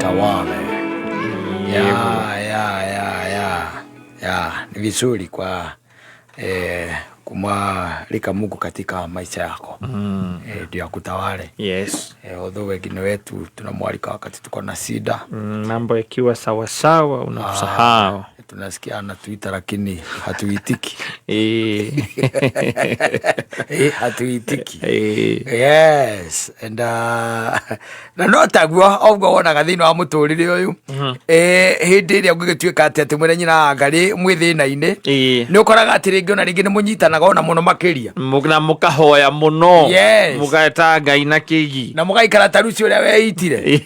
akutawale. Ya, ni vizuri kwa kumwalika Mungu katika maisha yako ndio akutawale. Although wengine wetu tunamwalika wakati tuko na shida. Mambo yakiwa sawasawa unamsahau. Tunasikia anatuita lakini hatuitiki. Hatuitiki. Yes, and na no taguo oguo wonaga thĩinĩ wa mũtũrĩre ũyũ. Hĩndĩ ĩrĩa ũngĩgĩtuĩka atĩ mwĩre nyina wa Ngarĩ mwĩ thĩna-inĩ, nĩ ũkoraga atĩ rĩngĩ ona rĩngĩ nĩ mũnyitanaga ona mũno makĩria. Na mũkahoya mũno. Mũgeta Ngai na kĩgi. Na mũgaikara ta Lucy ũrĩa weitire.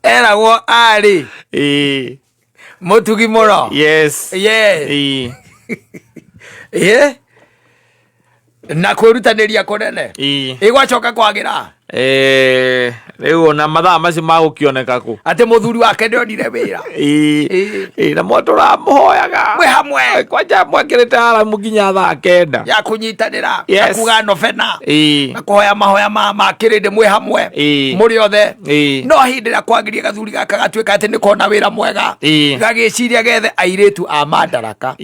Eragwo arĩ mũtugi mũno. Na kwĩrutanĩria kũnene. Ĩgwacoka kwagĩra. Rĩu ona mathaa macio magũkĩoneka kũ? Atĩ mũthuri wake nĩonire wĩra. Na mwatũramũhoyaga. Mwĩ hamwe. Kwanja mwekĩrĩte haramu nginya thaa 9. Ya kũnyitanĩra. Na kuga novena. Na kũhoya mahoya ma kĩrĩndĩ mwĩ hamwe. Mũrĩ othe. No hĩndĩ ĩrĩa kwagĩria gathuri gaka gatuĩka atĩ nĩ kona wĩra mwega. Gagĩciria gethe airĩtu a Madaraka.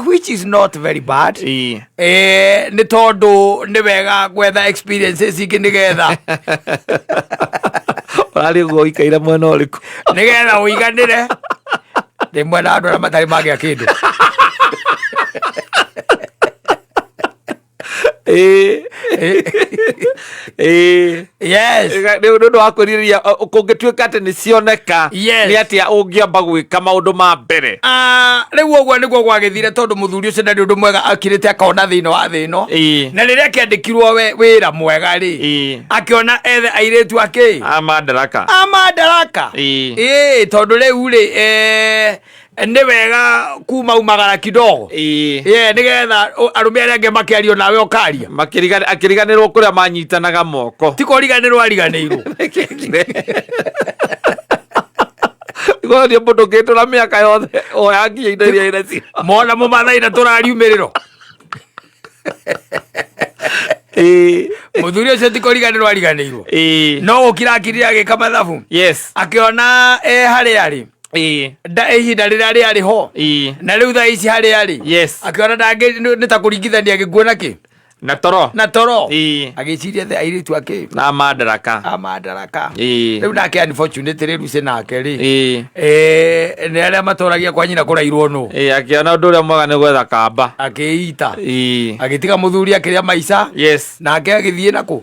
Which is not very bad. Nĩ tondũ nĩ wega gwetha experiences ingĩ nĩgetha. Ũrarĩ ũguo ũikaire mwena ũrĩkũ? Nĩgetha ũiganĩre. Ndĩ mwena wa andũ arĩa matarĩ magĩa kĩndũ. Nĩ ũndũ wa kwĩrirĩria, kũngĩtuĩka atĩ nĩ cioneka, nĩ atĩa ũngĩamba gwĩka maũndũ ma mbere? Rĩu ũguo nĩguo gwagĩthire tondũ mũthuri ũcio ndarĩ ũndũ mwega akirĩte akona thĩinĩ wa thĩ ĩno. Na rĩrĩa akĩandĩkirwo wĩra mwega rĩ, akĩona ethe airĩtu akĩ? A Madaraka. A Madaraka. Tondũ rĩu rĩ, nĩ wega kuma umagara kidogo. Nĩgetha arũme arĩa angĩ makĩario nawe ũkaria. Akĩriganĩrwo kũrĩa manyitanaga moko. Ti kũriganĩrwo ariganĩirwo. Igũrũ nĩ mũndũ ũngĩtũra mĩaka yothe oya nginya indo iria ina cio. Mona mũmathai na tũrariumĩrĩro. Mũthuri ũcio ti kũriganĩrwo ariganĩirwo. No gũkira akirire agĩka mathabu. Akĩona harĩa arĩ. Nda ihinda rĩrĩa rĩarĩ ho. Na rĩu thaa ici harĩa arĩ. Akĩona nĩ ta kũringithania gĩkuũ na kĩ? Na toro. Na toro. Agĩciria the airĩtu akĩ? Na Madaraka. A Madaraka. Rĩu nake unfortunately rĩu ci nake rĩ. Nĩ arĩa matoragia kwa nyina kũrairwo nũ. Akĩona ũndũ ũrĩa mwega nĩ gwetha kamba. Akĩita. Agĩtiga mũthuri akĩrĩa maica. Nake agĩthiĩ na kũ?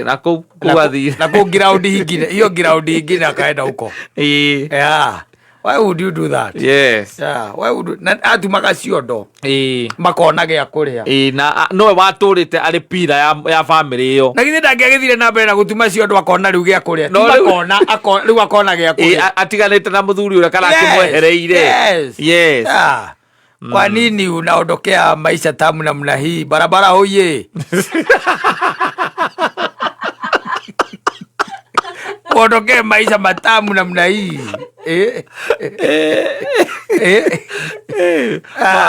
Na kũu kũu athire. Na kũu ground ingine, hiyo ground ingine akaenda huko. Yeah. Why would you do that? Yeah, why would you, na atumaga ciondo. Makona gĩa kũrĩa. Na nowe watũrĩte arĩ pira ya family ĩyo. Na githĩ ndangĩagĩthire na mbere na gũtuma ciondo akona rĩu gĩa kũrĩa. No rĩu Makona, rĩu akona gĩa kũrĩa. Atiganĩte na mũthuri ũrĩa kana akĩmwehereire. Yeah. Kwa nini unaondokea maisha tamu namna hii? Barabara hoye. Uondokee maisha matamu namna hii.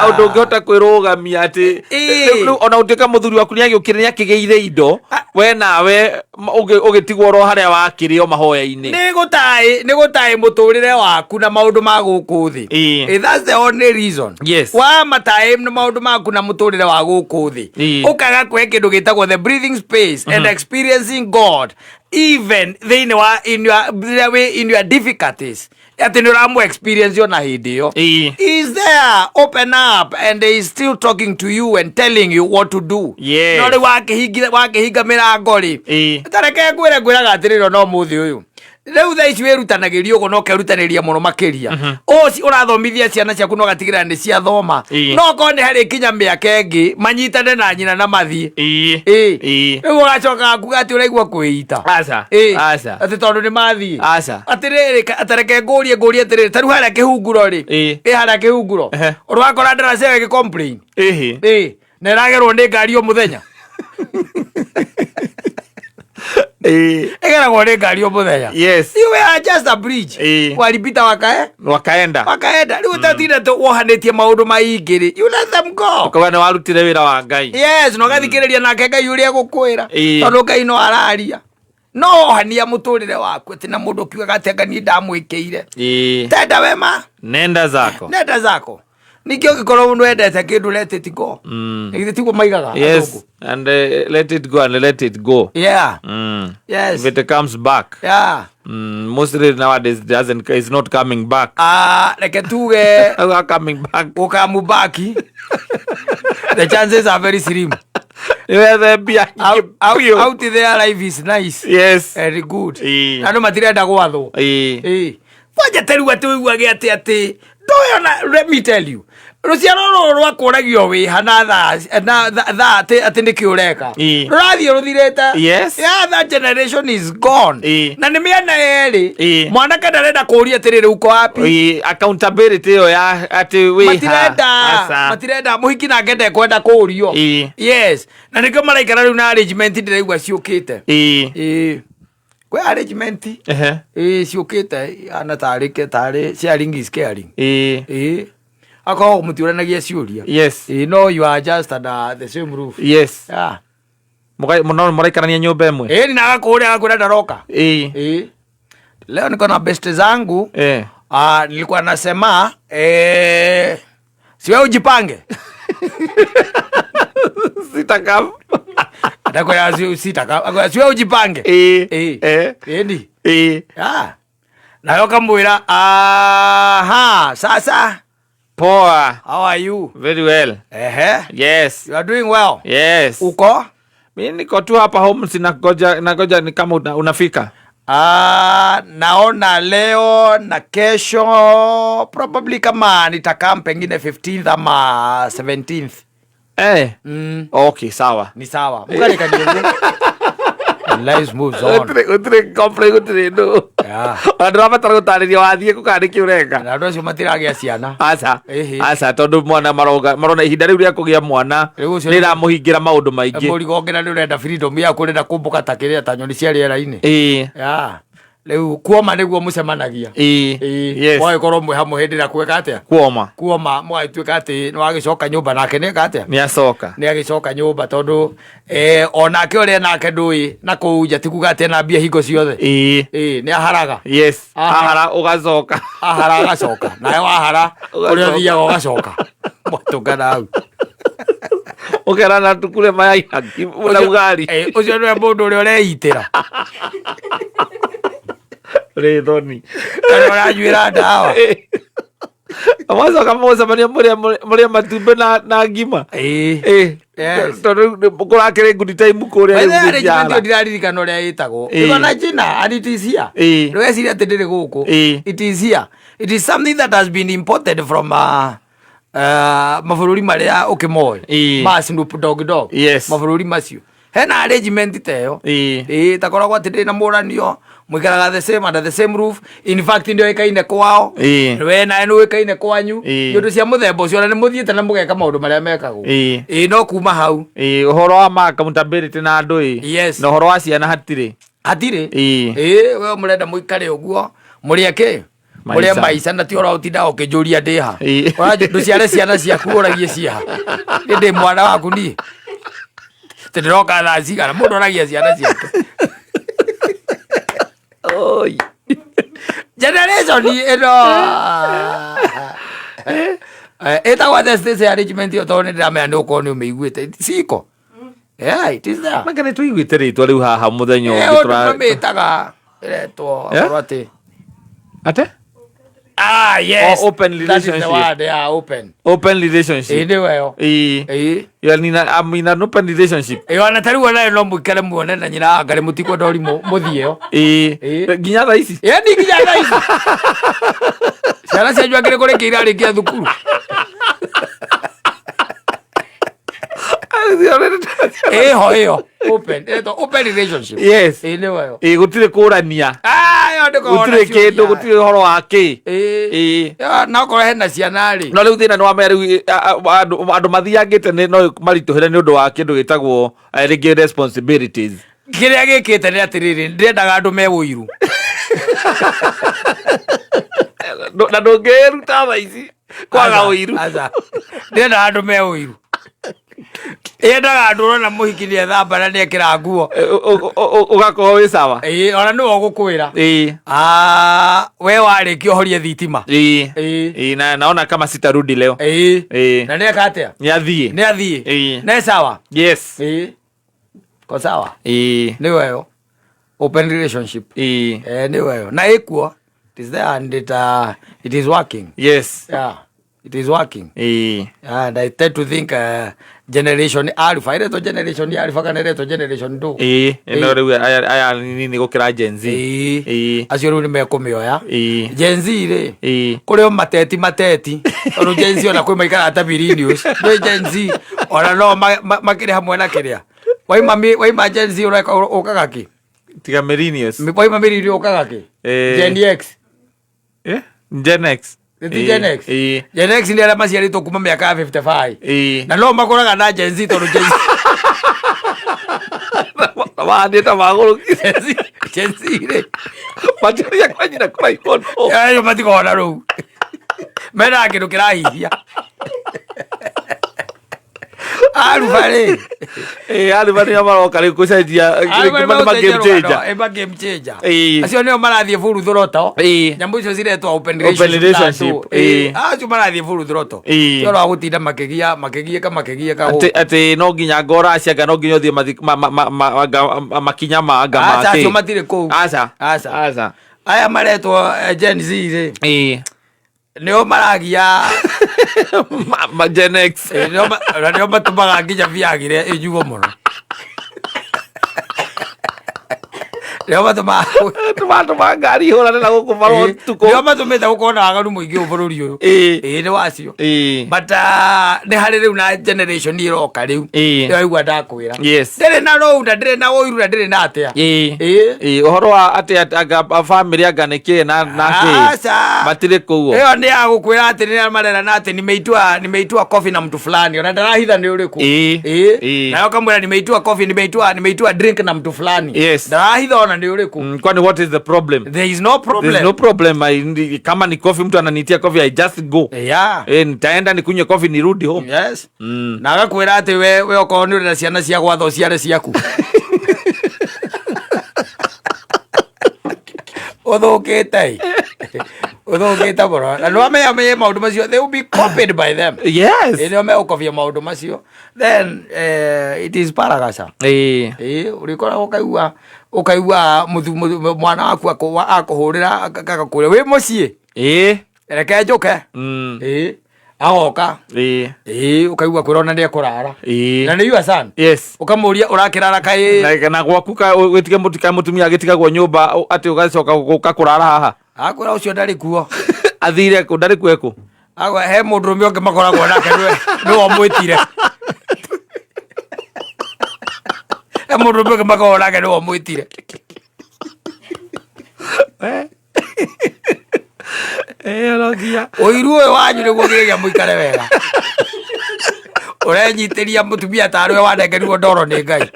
Ũndũ ũngĩhota kwĩrũgamia atĩ rĩu ona ũtuĩka mũthuri waku nĩagĩũkire nĩakĩgĩire indo, we nawe ũgĩtigwo oro harĩa wakĩrĩ o mahoya-inĩ. Nĩ gũtaĩ mũtũrĩre waku na maũndũ ma gũkũ thĩ. That's the only reason. Wa mataĩ na maũndũ maku na mũtũrĩre wa gũkũ thĩ. Ũkaga kũhe kĩndũ gĩtagwo the breathing space and experiencing God even thĩinĩ wa in your, rĩrĩa wĩ in your difficulties. Atĩ nĩ ũramũ experience ona hĩndĩ ĩyo. He is there, open up, and he is still talking to you and telling you what to do. No rĩu wakĩhinga mĩrango rĩ. Ta reke ngwĩre, ngwĩraga atĩrĩrĩ ona ũmũthĩ ũyũ. Rĩu thaa ici wĩrutanagĩria ũguo na ũkerutanĩria mũno makĩria. Ũcio ũrathomithia ciana ciaku na ũgatigĩrĩra nĩ ciathoma. No okorwo nĩ harĩ kinya mĩaka ĩngĩ, manyitane na nyina na mathiĩ. Rĩu ũgacoka kuga atĩ ũraigua kwĩita. Aca. Aca. Atĩ tondũ nĩ mathiĩ. Aca. Atĩrĩrĩ, atareke ngũrie, ngũrie atĩrĩrĩ, ta rĩu harĩa kĩhunguro rĩ. Ĩ harĩa kĩhunguro. Ũrakora ndaraca ĩyo ĩgĩ complain. Na ĩragerwo nĩ ngari o mũthenya. Ĩgeragwo nĩ ngari o mũthenya. You were just a bridge. Walipita wakae? Wakaenda. Wakaenda. Rĩu ũtatinda tu wohanĩtie maũndũ maingĩ rĩ. You let them go. Ũkauga nĩ warutire wĩra wa Ngai. Yes, na ũgathikĩrĩria nake Ngai ũrĩa egũkwĩra. Tondũ Ngai no araria. No ohania mũtũrĩre waku atĩ na mũndũ ũkiugaga atĩ anga niĩ ndamwĩkĩire. Tenda wema. Nenda zako. Nenda zako. Ningĩ ũngĩkorwo nĩwendete kĩndũ, let it go. Githĩ tiguo maigaga athũngũ? Yes, and let it go and let it go. If it comes back. Mostly nowadays it doesn't, it's not coming back. Ah, reke tuge Not coming back. Ũkamubaki, the chances are very slim. Wethe mbia. Out, out there life is nice and good. Na andũ matirenda gwathwo. Ĩĩ. Kwanja ta rĩu atĩ ũiguage atĩ ndoyona, let me tell you, rũciaro rũrũ rwakũragio wĩha na thaa na thaa atĩ nĩkĩ ũreka, rũrathiĩ rũthirĩte. Yeah, that generation is gone. Na nĩ mĩena yerĩ. Mwanake ndarenda kũũria atĩrĩrĩ, uko wapi? Accountability ĩyo ya atĩ wĩha. Matirenda. Aca. Matirenda. Mũhiki nake ndekwenda kũũrio. Yes, na nĩkĩo maraikara rĩu na arrangement ndĩraigua ciũkĩte. Ĩĩ, kwĩ arrangement. Ĩĩ, ciũkĩte ana tarĩ sharing is caring. Ĩĩ, akorwo mũtiũranagia ciũria. Ĩĩ, no you are just under the same roof. Yeah. Mũno mũraikarania nyũmba ĩmwe. Ĩĩ, na agakũrĩa agakwĩra ndaroka. Ĩĩ, leo niko na best zangu. Ah, nilikuwa nasema siwe ujipange. Sitakam. Atakwera sitaka, akwera siwe ujipange. Ĩĩ. Ĩndi. Ah. Nayo kamwĩra, aha, sasa. Poa. How are you? Very well. Yes. You are doing well? Yes. Uko? Mi niko tu hapa home, sinangoja nangoja ni kama unafika. Ah, naona leo na kesho probably kama nitakam pengine 15th ama 17th. Okay, sawa. Ni sawa. Mukareka. Life moves on. Gũtirĩ complain, gũtirĩ ndũ. Ona ndũrabatara gũtarĩria wathiĩ kũ kana nĩkĩ ũreka. Na andũ acio matiragĩa ciana. Aca. Aca, tondũ mwana maroga marona ihinda rĩu rĩa kũgĩa mwana Rĩu ũcio nĩ rĩramũhingĩra maũndũ maingĩ. Mũrigo ũngĩ na nĩ ũrenda freedom yaku, ũrenda kũmbũka ta kĩrĩa ta nyoni cia rĩera-inĩ. Yeah. Rĩu kuoma nĩguo mũcemanagia. Mwagĩkorwo mwĩ hamwe hĩndĩ ĩrĩa kweka atĩa? Kuoma. Kuoma, mũgagĩtuĩka atĩ nĩ wagĩcoka nyũmba nake nĩeka atĩa? Nĩ acoka. Nĩ agĩcoka nyũmba tondũ onake ũrĩa nake ndũĩ na kũu nja ti kuga atĩ ena mbia hingo ciothe. Ĩĩ, nĩ aharaga. Ahara. Ahara ũgacoka. Ahara agacoka nawe wahara ũrĩa ũthiaga ũgacoka mwatũngana hau. Ũkerana tukure mayai na ugali. Ũcio nĩwe mũndũ ũrĩa ũreitĩra. Rĩ thoni. Kana ũranyuĩra ndawa. Mwacoka mũgũcemania mũrĩe matumbĩ na ngima. Yes. Tondũ kũrakĩrĩ good time kũrĩa By rĩu the way, arrangement mĩciara. ĩyo ndiraririkana ũrĩa ĩtagwo. Ĩko na jina and it is here. Ndũgeciria atĩ ndĩrĩ gũkũ. It is here. It is something that has been imported from mabũrũri marĩa ũkĩmoĩ. Ma Snoop Dogg Dogg. Mabũrũri macio. Hena arrangement ta ĩyo. Ĩĩ, takoragwo atĩ ndĩ na mũranio mũikaraga the same under the same roof, in fact nĩoĩkaine kwao. We nawe nĩũĩkaine kwanyu. Nĩ ũndũ cia mũthemba ũcio na nĩ mũthiĩte na mũgeka maũndũ marĩa mekagwo. Ĩĩ, no kuma hau. Ĩĩ, ũhoro wa ma accountability na andũ ĩ. Na ũhoro wa ciana hatirĩ. Hatirĩ. Ĩĩ, we mũrenda mũikare ũguo mũrĩe kĩ? Maica. Mũrĩe maica na ti ũhoro ũtindaga ũkĩnjũria ndĩ ha. Ndũciare ciana ciaku ũragie ciaha. Nĩ ndĩ mwana waku niĩ? Atĩ ndĩroka thaa cigana? Mũndũ oragia ciana ciake. Oi. Generation ĩno ĩtagwo the state arrangement ĩyo, tondũ nĩ ndĩramenya nĩ ũkorwo nĩ ũmĩiguĩte ciko. Yeah, it is there. Manga nĩ tũiguĩte rĩtwa rĩu haha mũthenya ũngĩ. Ũndũ mamĩtaga ĩretwo akorwo atĩ Ate? Ah, yes. Oh, open That is the relationship. word, yeah, open. Open relationship. Ĩĩ, nĩwe yo. Ĩĩ. You are in a, I'm in an open relationship. Ĩĩ, ona ta rĩu onawe no mũikare muone na nyina wa Ngarĩ mũtikwenda ũrimũ mũthiĩ yo. Ĩĩ. Nginya thaa ici. Ĩĩ, ni nginya thaa ici. Ciana cianyu angĩrĩ kũrĩkia irarĩkia thukuru. Ĩho ĩyo. Open. Ĩtwo open relationship. Yes. Ĩĩ, nĩwe yo. Ĩĩ, gũtirĩ kũrania. Ah, ĩyo ndĩkoragwo na Gũtirĩ kĩndũ, ciũria. gũtirĩ ũhoro wa kĩ. Ĩĩ. Ĩĩ. Ĩyo, na okorwo hena ciana rĩ. No rĩu thĩna nĩ wamenya rĩu andũ mathiangĩte nĩ no maritũhĩre nĩ ũndũ wa kĩndũ gĩtagwo rĩngĩ responsibilities. Kĩrĩa gĩkĩte nĩ atĩrĩrĩ, ndĩrendaga andũ me ũiru. Na ndũngĩruta thaa ici kwaga Aca, ũiru. aca. Ndĩrendaga andũ me ũiru. Yendaga andũ ũrona mũhiki nĩ ethamba na nĩ ekĩra nguo. Ũgakorwo wĩ sawa. Ĩĩ, ona nĩwe ũgũkwĩra. Ĩĩ. Ah, we warĩkia ũhorie thitima. Ĩĩ. Ĩĩ. Ĩĩ, na naona kama sitarudi leo. Ĩĩ. Ĩĩ. Na nĩeka atĩa? Nĩ athiĩ. Nĩ athiĩ. Ĩĩ. Nĩ sawa. Yes. Ĩĩ. Ko sawa. Ĩĩ. Nĩ weyo. Open relationship. Ĩĩ. Eh, nĩ weyo. Na ĩkuo. It is there and it is working. Yes. Yeah. It is working. Ĩĩ. And I tend to think generation alpha iretwo generation alpha kana iretwo generation do. Ĩĩ. Ĩno rĩu aya nini gũkĩra Gen Z. Ĩĩ. Ĩĩ. Acio rĩu nĩ mekũmĩoya. Ĩĩ. Gen Z rĩ, Ĩĩ. kũrĩ o mateti mateti, tondũ Gen Z ona kwĩ maikaraga ta millennials. Nĩ Gen Z ona no makĩrĩ hamwe na kĩrĩa waima Gen Z ũreka ũkaga kĩ? Tiga millennials. Waima millennials ũkaga kĩ? Eh. Gen X. Eh? Gen X. Nĩ ti Gen X? Ĩĩ. Gen X nĩ arĩa maciarĩtwo kuma mĩaka ya 55. Ĩĩ. Na no makoraga na Gen Z tondũ Gen Z Mahandĩte magũrũkire. Gen Z rĩ, Matiaria kwa nyina kũraihu no. acio matikona rũu mena kĩndũ kĩrahihia aruba rĩ. Ĩĩ, arĩ nĩo maroka rĩu gũcenjia Aruba nĩ ma game changer. ma game changer. Ĩĩ. Acio nĩo marathiĩ full throttle. Ĩĩ. Nyamũ icio ciretwo open Open relationship. relationship, ĩĩ. Acio marathiĩ full throttle. Ĩĩ. Tio wa gũtinda makĩgia makĩgiĩka makĩgiĩka Atĩ atĩ no nginya ngora anga no nginya ũthiĩ makinya ma anga Aca, ma acio matirĩ kũu. Aca. Aca. Aca. Aya maretwo Gen Z rĩ, Ĩĩ. nĩo maragia. Ma Gen X. Na nĩo matũmaga nginya biagire ĩnyuo mũno, nĩo matũmaga Tũmatũma ngari ihũrane na gũkũ bara ũtukũ. Nĩo matũmĩte gũkorwo na waganu mũingĩ ũyũ bũrũri ũyũ. Ĩĩ. Ĩĩ, nĩ wacio. Ĩĩ. But nĩ harĩ rĩu na generation ĩroka rĩu. Ĩĩ. Ndĩraigua ndakwĩra Yes. ndĩrĩ na rũu na ndĩrĩ na ũiru na ndĩrĩ na atĩa. Ĩĩ. Ĩĩ. Ĩĩ, ũhoro wa atĩ anga bamĩrĩ anga nĩ kĩ na kĩ Aca. matirĩ kũu. Ĩyo nĩ ya gũkwĩra atĩ nĩ marerana atĩ nimeitua coffee na mtu fulani, ona ndarahitha nĩ ũrĩkũ. Ĩĩ. Ĩĩ. Ĩĩ. Nayo kamwĩra nimeitua coffee, nimeitua drink na mtu fulani. Yes. Ndarahitha ona nĩ ũrĩkũ. Kwani what is the problem? There is no problem. There's no problem. Kama ni coffee, mtu ananitia coffee, I just go. Yeah. Nitaenda nikunywe coffee nirudi home. Yes. Na agakwĩra atĩ we okorwo nĩ ũrĩ na ciana cia gwatha ũciare ciaku ũthũkĩte ũthũkĩte mũno, na nĩ wamenya menye maũndũ macio, they will be copied by them. Yes. Ĩ, nĩo megũkobia maũndũ macio, then it is paragasa. Ĩĩ. Ĩ, ũrĩkoraga ũkaigua mwana waku akũhũrĩra agakũria wĩ mũciĩ. Ĩĩ. Reke njũke. Ĩ, agoka. Ĩĩ. Ĩ, ũkaigua kwĩrona nĩ ekũrara. Ĩĩ. Na nĩ your son. Yes. Ũkamũria ũrakĩrara kaĩ. Na gwaku ka wĩtige mũtika mũtumia agĩtigagwo nyũmba atĩ ũgacoka gũka kũrara haha. Akwĩra ũcio ndarĩ kuo. Athire kũ? Ndarĩ kuo ekũ? Agwa he mũndũrũme ũngĩ makoragwo nake, nĩwe ũmwĩtire. He mũndũrũme ũngĩ makoragwo nake, nĩwe ũmwĩtire. Eh, no nginya. Ũiru ũyũ wanyu nĩguo gĩgĩa mũikare wega, ũrenyitĩria mũtumia tarĩ we wanengerirwo ndoro nĩ Ngai.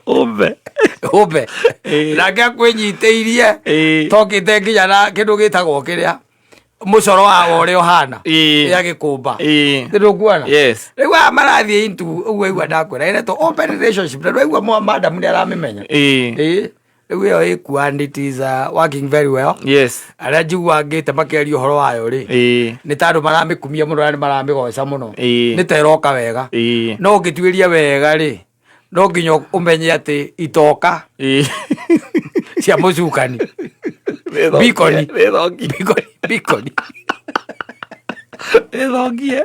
Ũmbe. Ũmbe. Ĩĩ. Nake akwĩnyitĩirie. Ĩĩ. Tokĩte nginya na kĩndũ gĩtagwo kĩrĩa mũcoro wa ũrĩa ũhana Ĩĩ. ya gĩkũmba. Ĩĩ. Nĩndũkuona? Yes. Rĩu aya marathiĩ into ũguo igua ndakwĩra ĩretwo open relationship, na ndwaigua madam nĩ aramĩmenya. Ĩĩ. Ĩĩ, rĩu ĩyo ĩkuo and it is working very well. Arĩa njiguaga ngĩte makĩaria ũhoro wayo rĩ, nĩ ta andũ maramĩkumia mũno na nĩ maramĩgoca mũno. Nĩ ta ĩroka wega. No ũngĩtuĩria wega rĩ, no nginya ũmenye atĩ itoka cia mũcukani. Bikoni. Wĩthongie. Bikoni, bikoni. Wĩthongie.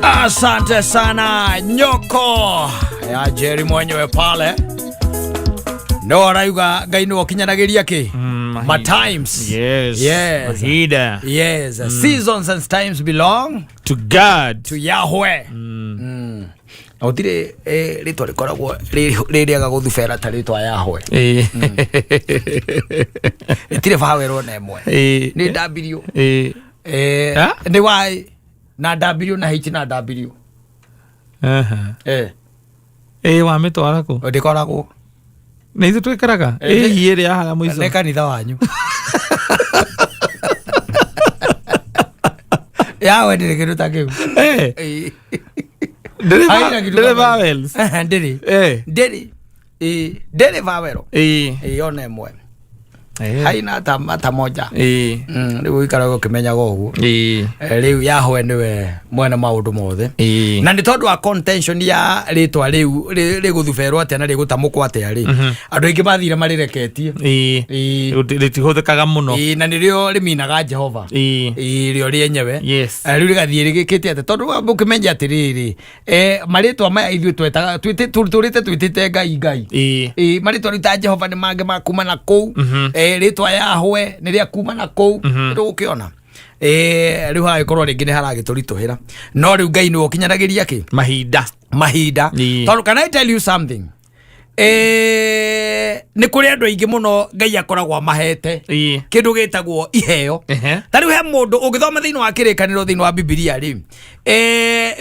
Asante sana nyoko ya Jerry mwenyewe pale no arauga Ngai nĩwe ũkinyanagĩria kĩ ma times. Yes. Yes. Mahida. Yes, seasons and times belong to God. To Yahweh. Na gũtirĩ rĩtwa rĩkoragwo rĩrĩaga gũthubera ta rĩtwa Yahweh. Rĩtirĩ vowel ona ĩmwe. Nĩ W. Ah? Nĩ Y na W na H na W. Ĩĩ, wamĩtwara kũ? Ndĩkoragwo. Nĩ ithuĩ twĩkaraga ĩhi ĩrĩa haha Nĩ mũico. Kanitha wanyu. Yahweh ndĩrĩ kĩndũ ta kĩu. Eh, Ĩĩ. ndĩrĩ Haina kitu ndĩrĩ kama hiyo. vowels. Ndĩrĩ. Eh. Ndĩrĩ. Ĩĩ, ndĩrĩ vowel. Ĩĩ. Ĩĩ, ona ĩmwe. Eh. Haina hata hata moja. Ĩĩ. Rĩu ũikaraga ũkĩmenyaga ũguo. Ĩĩ. Rĩu Yahweh nĩwe mwene maũndũ mothe. Ĩĩ. Na nĩ tondũ wa contention ya rĩtwa rĩu rĩgũthuberwo atĩa na rĩgũtamũkwo atĩa rĩ, andũ aingĩ mathire marĩreketie. Ĩĩ. Ĩĩ. Rĩtihũthĩkaga mũno. Ĩĩ, na nĩrĩo rĩminaga Jehova. Ĩĩ. Ĩĩ, rĩo rĩenyewe. Yes. Rĩu rĩgathiĩ rĩgĩkĩte atĩa, tondũ ũkĩmenye atĩrĩrĩ, marĩtwa maya ithuĩ twetaga tũrĩte twĩtĩte Ngai Ngai. Ĩĩ. Ĩĩ, marĩtwa rĩu ta Jehova nĩ mangĩ ma kuma na kũu. Rĩtwa Yahweh nĩ rĩa kuma na kũu. Ndũgũkĩona. Rĩu hagagĩkorwo rĩngĩ nĩ haragĩtũritũhĩra, no rĩu Ngai nĩwe ũkinyanagĩria kĩ Mahinda. Mahinda. Ĩĩ. Tondũ can I tell you something? Nĩ kũrĩ andũ aingĩ mũno Ngai akoragwo amahete kĩndũ gĩtagwo iheo. Ta rĩu he mũndũ ũngĩthoma thĩinĩ wa Kĩrĩkanĩro, thĩinĩ wa Bibilia rĩ,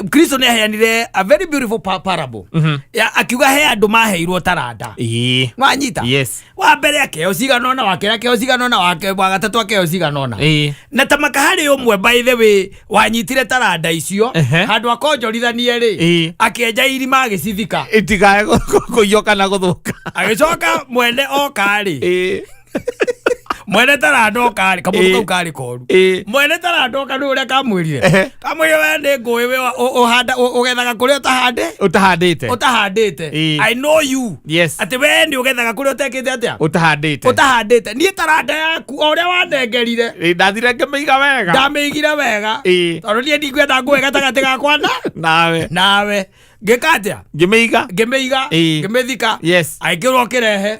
Kristo nĩ aheanire a very beautiful parable ya, akiuga he andũ maheirwo taranda. Wanyita? Yes. Wa mbere akĩheo cigana ũna, wa kerĩ akĩheo cigana ũna, wa gatatũ akĩheo cigana ũna. Na ta maka harĩ ũmwe, by the way, wanyitire taranda icio, handũ akonjorithanie rĩ, akĩenja irima agĩcithika. Itigae kũiywo kana gũthũka. Agĩcoka mwene oka rĩ, mwene taranda oka rĩ, kamũndũ kau karĩ koru. Mwene taranda oka, nĩ ũrĩa kamwĩrire? Kamwĩrire, we nĩ ngũĩ, we ũhanda ũgethaga kũrĩa ũtahande Ũtahandĩte. Ũtahandĩte. I know you. Atĩ we nĩ ũgethaga kũrĩa ũtekĩte atĩa? Ũtahandĩte. Ũtahandĩte. Niĩ taranda yaku o ũrĩa wanengerire, Ndathire ngĩmĩiga wega. Ndamĩigire wega, tondũ niĩ ndikwenda ngũĩ gatagatĩ gakwa na Nawe. Nawe. Ngĩka atĩa? Ngĩmĩiga. Ngĩmĩiga. Ngĩmĩthika. Agĩkĩrwo kĩrehe.